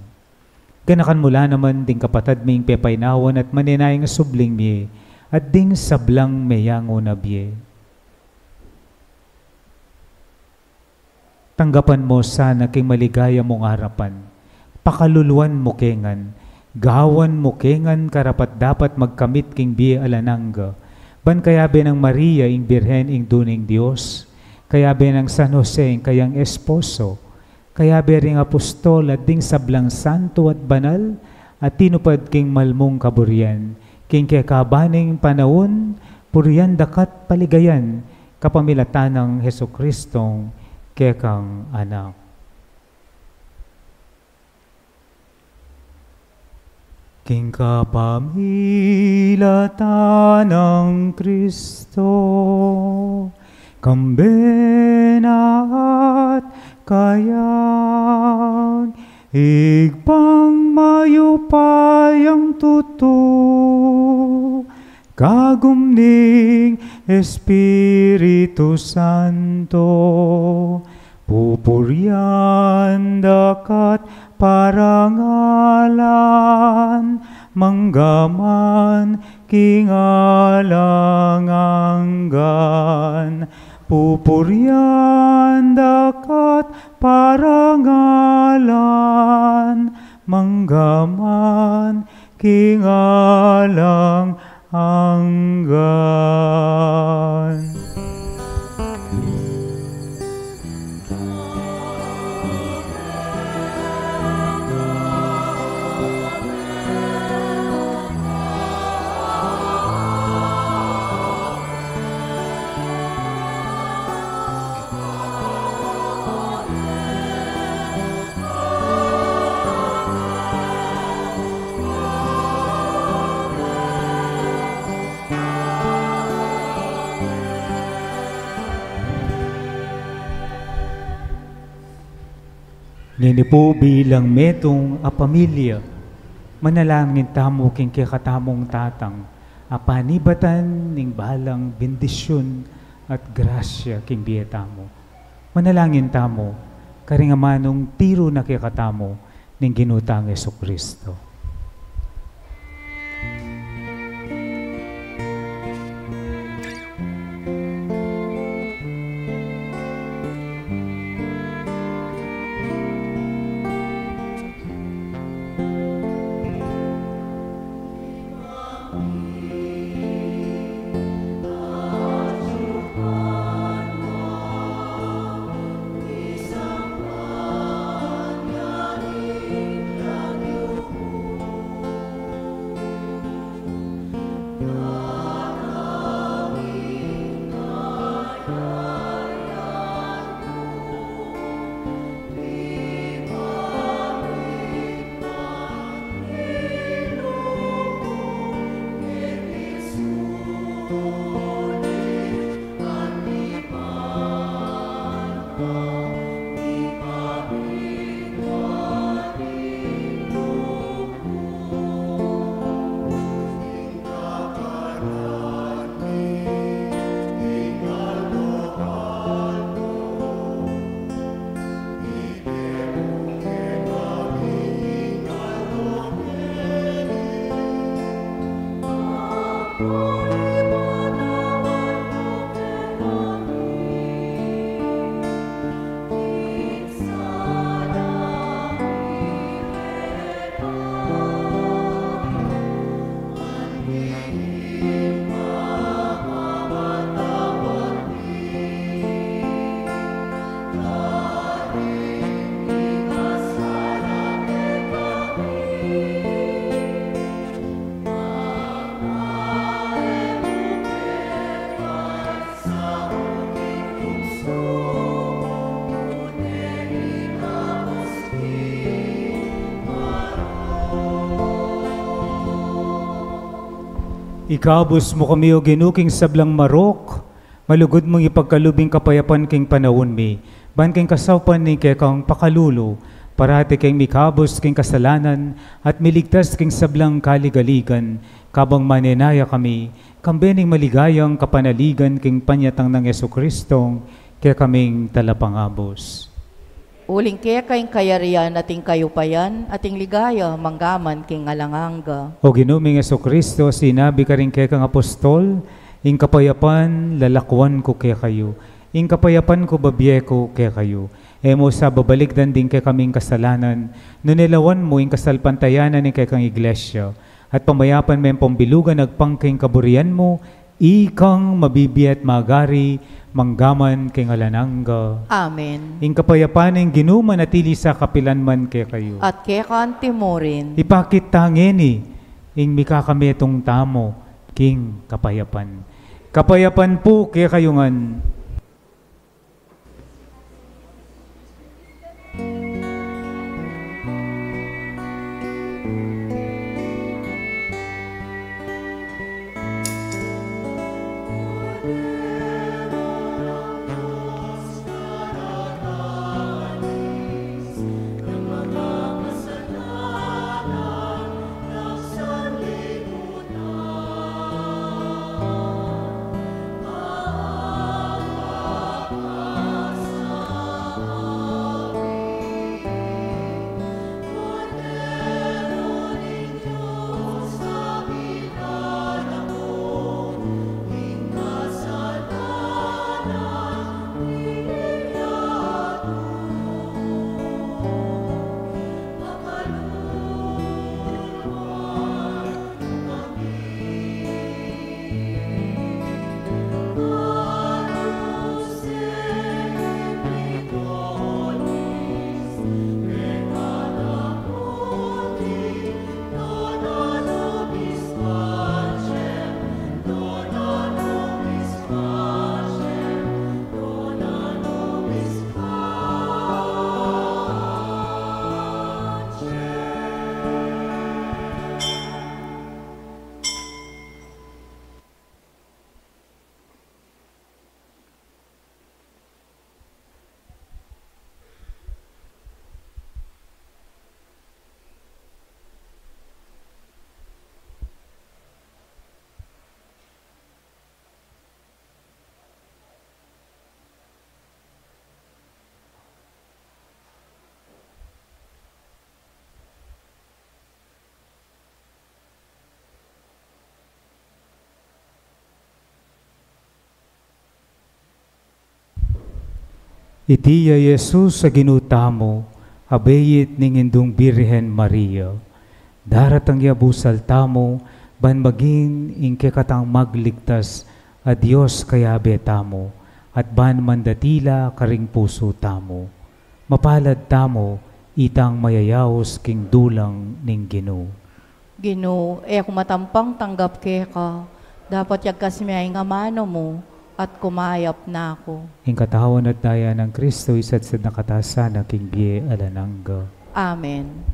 Ganakan mu la naman ding kapatad ming pepainawan at manenayang subling mie, at ding sablang meyangu na bie. Tanggapan mu sana king maligaya mung arapan. Pakaluluan mu ke ngan, gawan mu ke ngan karapat-dapat magkamit king bie alang angga. Ban kayabe nang Maria ing Birhen, Indu ning Dios, kayabe nang San Jose ing kayang esposo, kayabe ring apostol at ding sablang santo at banal a tinupad king malmung kaburian, king kekaban ning panaun, purian daka at paligayan kapamilatan nang Jesucristong kekang Anak. King kapamilatan nang Kristo, kambe na at kaya, Ibpang mayupayang tutu, kagum ning Espiritu Santo, pupurian daka at parangalan, mangga man king alang anggan. Pupurian daka at parangalan, mangga man king alang anggan. Ngeni pu bilang metung a pamilya, manalangin tamu king kekatamung Tatang, a panibatan ning balang bendisyun at grasya king bie tamu. Manalangin tamu, karing amanung tiru na kekatamu ning Ginu tang Jesucristo. Ikabus mu kami, O Ginu, king sablang marok, malugud mung ipagkalub ing kapayapan king panaun mi, ban king kasaupan ning kekang pakalulu, parati keng mikabus king kasalanan at miligtas king sablang kaligaligan, kabang manenaya kami, kambe ning maligayang kapanaligan king panyatang nang Jesucristong kekaming Talapangabus. Uling keka ing kayarian at ing kayupayan at ing ligaya manggaman king alang angga. O Ginu ming Jesucristo, sinabi karing kekang apostol, ing kapayapan lalakwan ku kekayu, ing kapayapan ku bibie ku kekayu. E mu sa babalikdan ding kekaming kasalanan, nune lawan mu ing kasalpantayanan ning kekang Iglesia, at pamayapan me pung bilugan agpang king kaburian mu, ikang mabibie at magari manggaman king alang angga. Amen. Ing kapayapan ning Ginu manatili sa kapilan man kekayu. At keka anti mu rin. Ipakit ta ngeni ing mikakametung tamu king kapayapan. Kapayapan pu kekayu ngan. Iti ya i Jesus a Ginu tamu, a beit ning Indung Birhen Maria. Daratang ya busal tamu, ban maging ing kekatang magligtas a Dios kayabe tamu, at ban mandatila karing pusu tamu. Mapalad tamu, itang mayayaus king dulang ning Ginu. Ginu, e ku matampang tanggap keka, dapot yagkas me ing amanu mu, at kumayap na ku. Ing katawan at daya nang Kristo, isatsat na katamu sana king bie alang angga. Amen.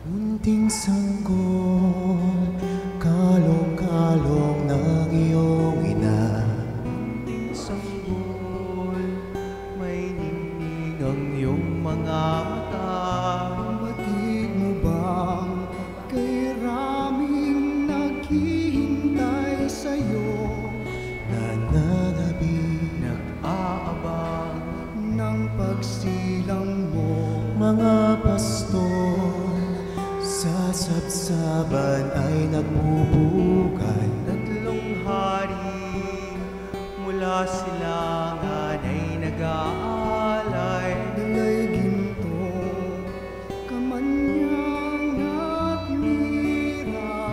Munting sanggol, kalong-kalong ng iyong ina. Munting sanggol, may ningning ang iyong mga mata. Batid mo bang kay raming naghihintay sa'yo? Nananabi, nag-aabang ng pagsilang mo. Mga pastol sa sabsaban ay nagbubugal. Tatlong hari mula silangan ay nag-aalay. Dala'y ginto, kamanyang at mira.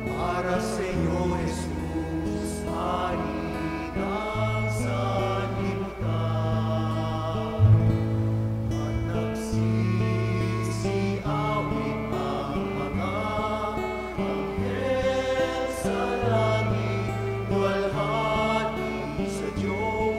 Para sa iyo, Jesus, hari ng sanlibutan. At nagsisiawit ang mga anghel sa langit, luwalhati sa Diyos.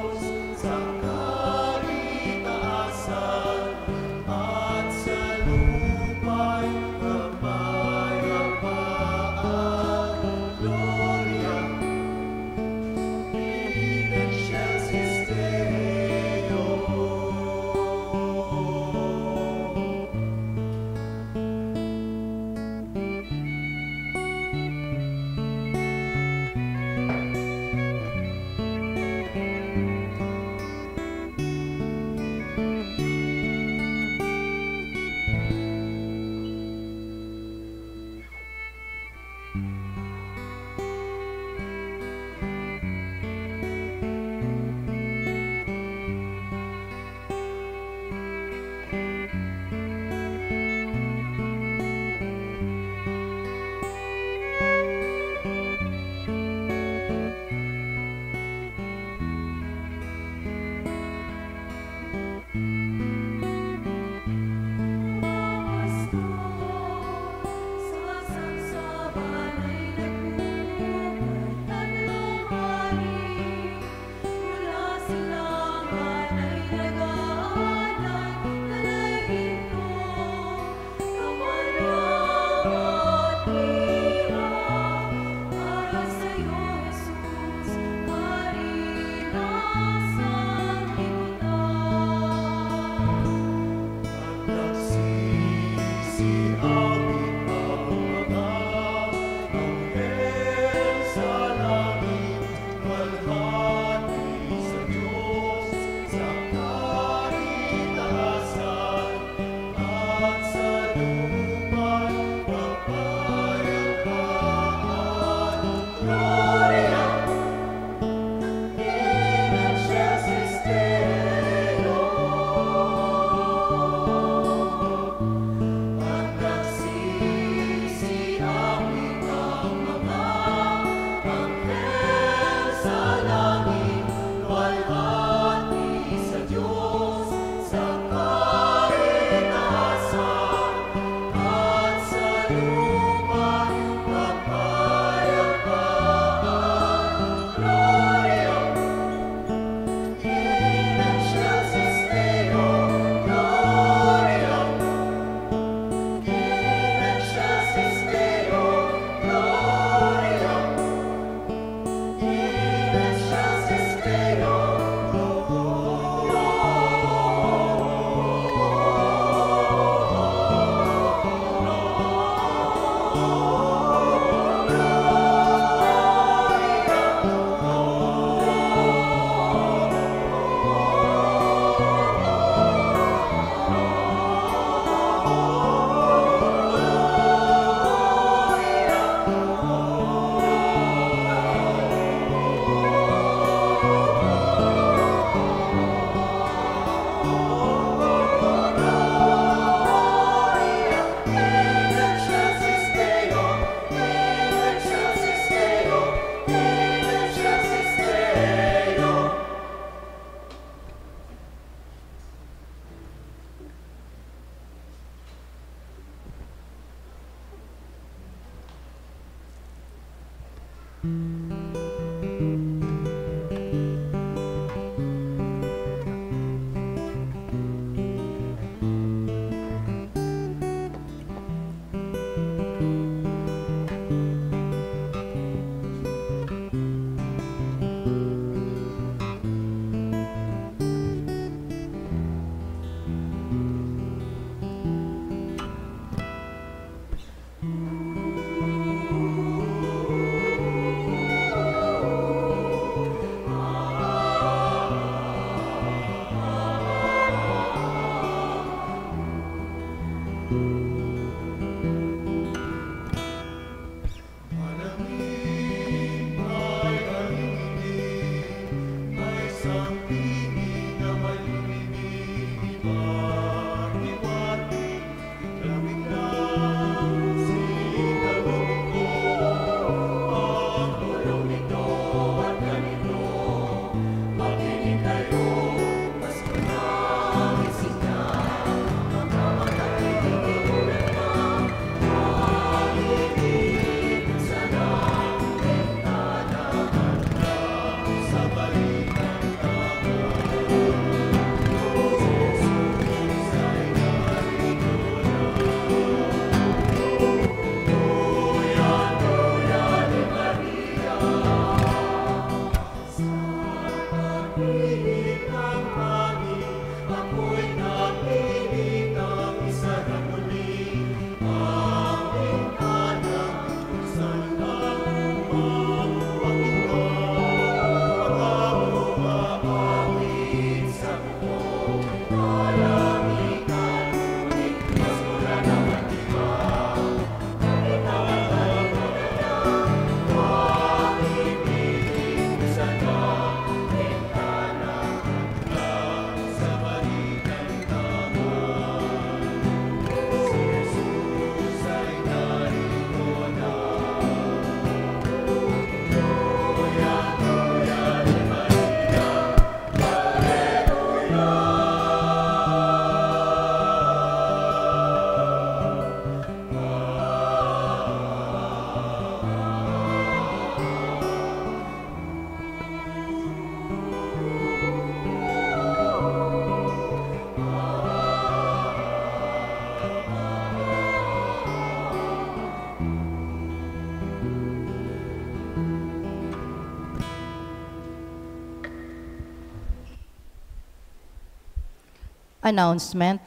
Announcement.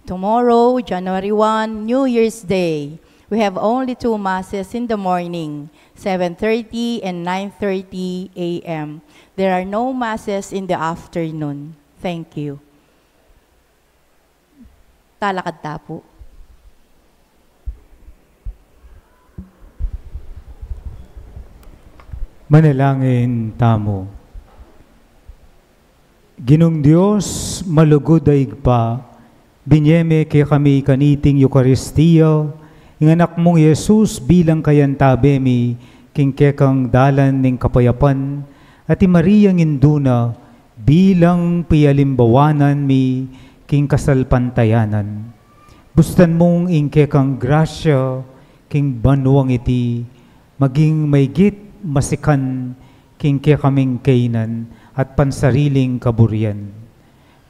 Tomorrow, January one, New Year's Day, we have only two masses in the morning, seven thirty and nine thirty a m. There are no masses in the afternoon. Thank you. Talakad ta pu. Manalangin tamu. Ginung Dios, malugud a Ibpa, binye me kekami kaniting Eukaristia ing Anak mung Jesus bilang kayantabe mi king kekang dalan ning kapayapan, at i Mariang indu na bilang pialimbawanan mi king kasalpantayanan. Bustan mung ing kekang grasya king banuang iti maging maygit masikan king kekaming kainan at pansariling kaburian.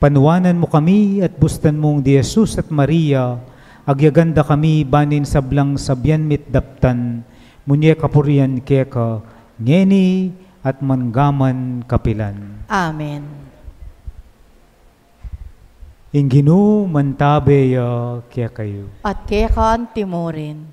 Panuanan mu kami at bustan mung di Jesus at Maria, agyagan da kami ban ing sablang sabian mi't daptan mu ne kapurian keka, ngeni at manggaman kapilan. Amen. Ing Ginu mantabe ya kekayu. At keka anti mu rin.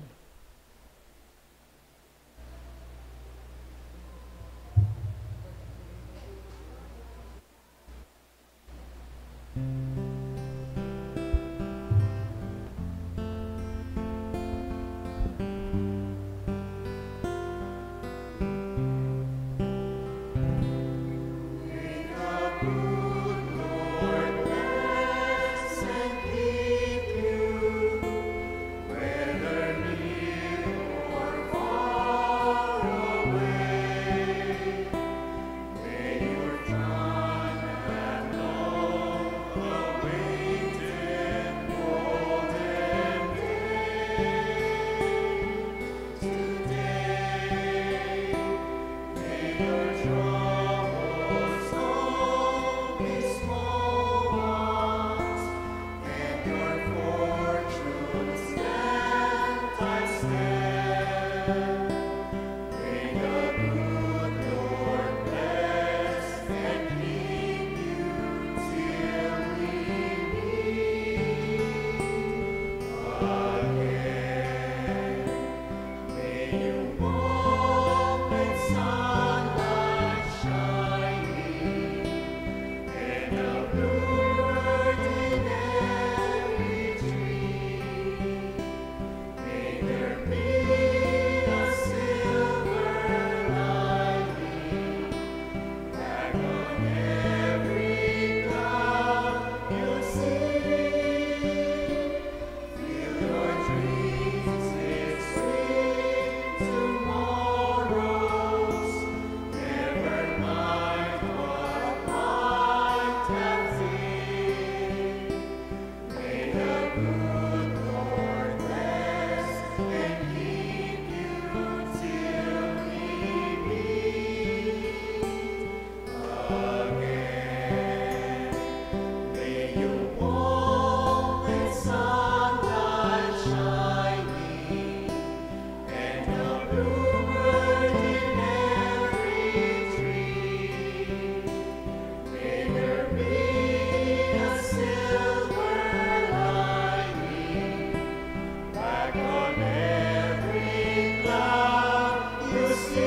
You see,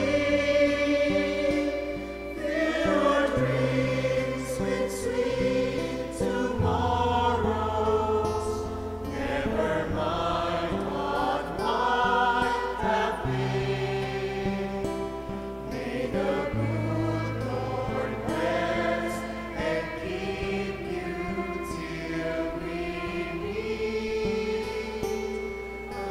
fill our dreams with sweet tomorrows. Never mind what might have been. May the good Lord bless and keep you till we meet again.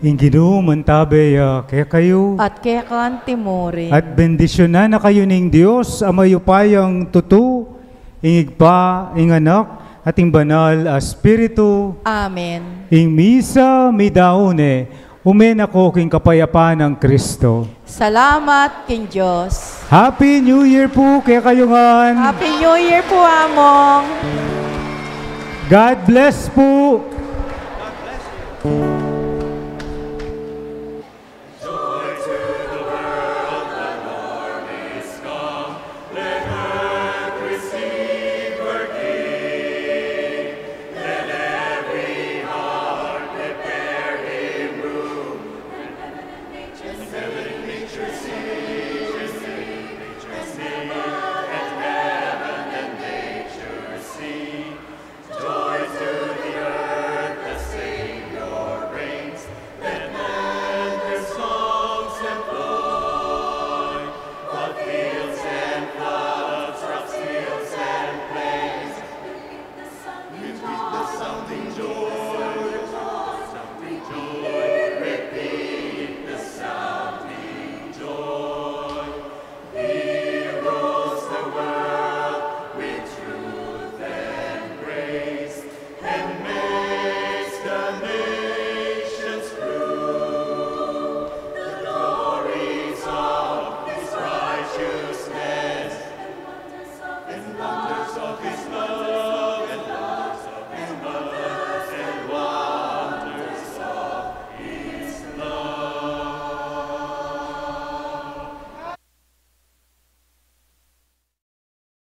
Ing Ginu mantabe ya kekayu. At keka naman murin. At bendisyunan na kayu ning Dios a mayupayang tutu, ing Ibpa, ing Anak, at ing Banal a Espiritu. Amen. Ing misa meyari ne, ume na ko king kapayapan nang Kristo. Salamat king Dios. Happy New Year pu kekayu ngan. Happy New Year pu, Among. God bless pu.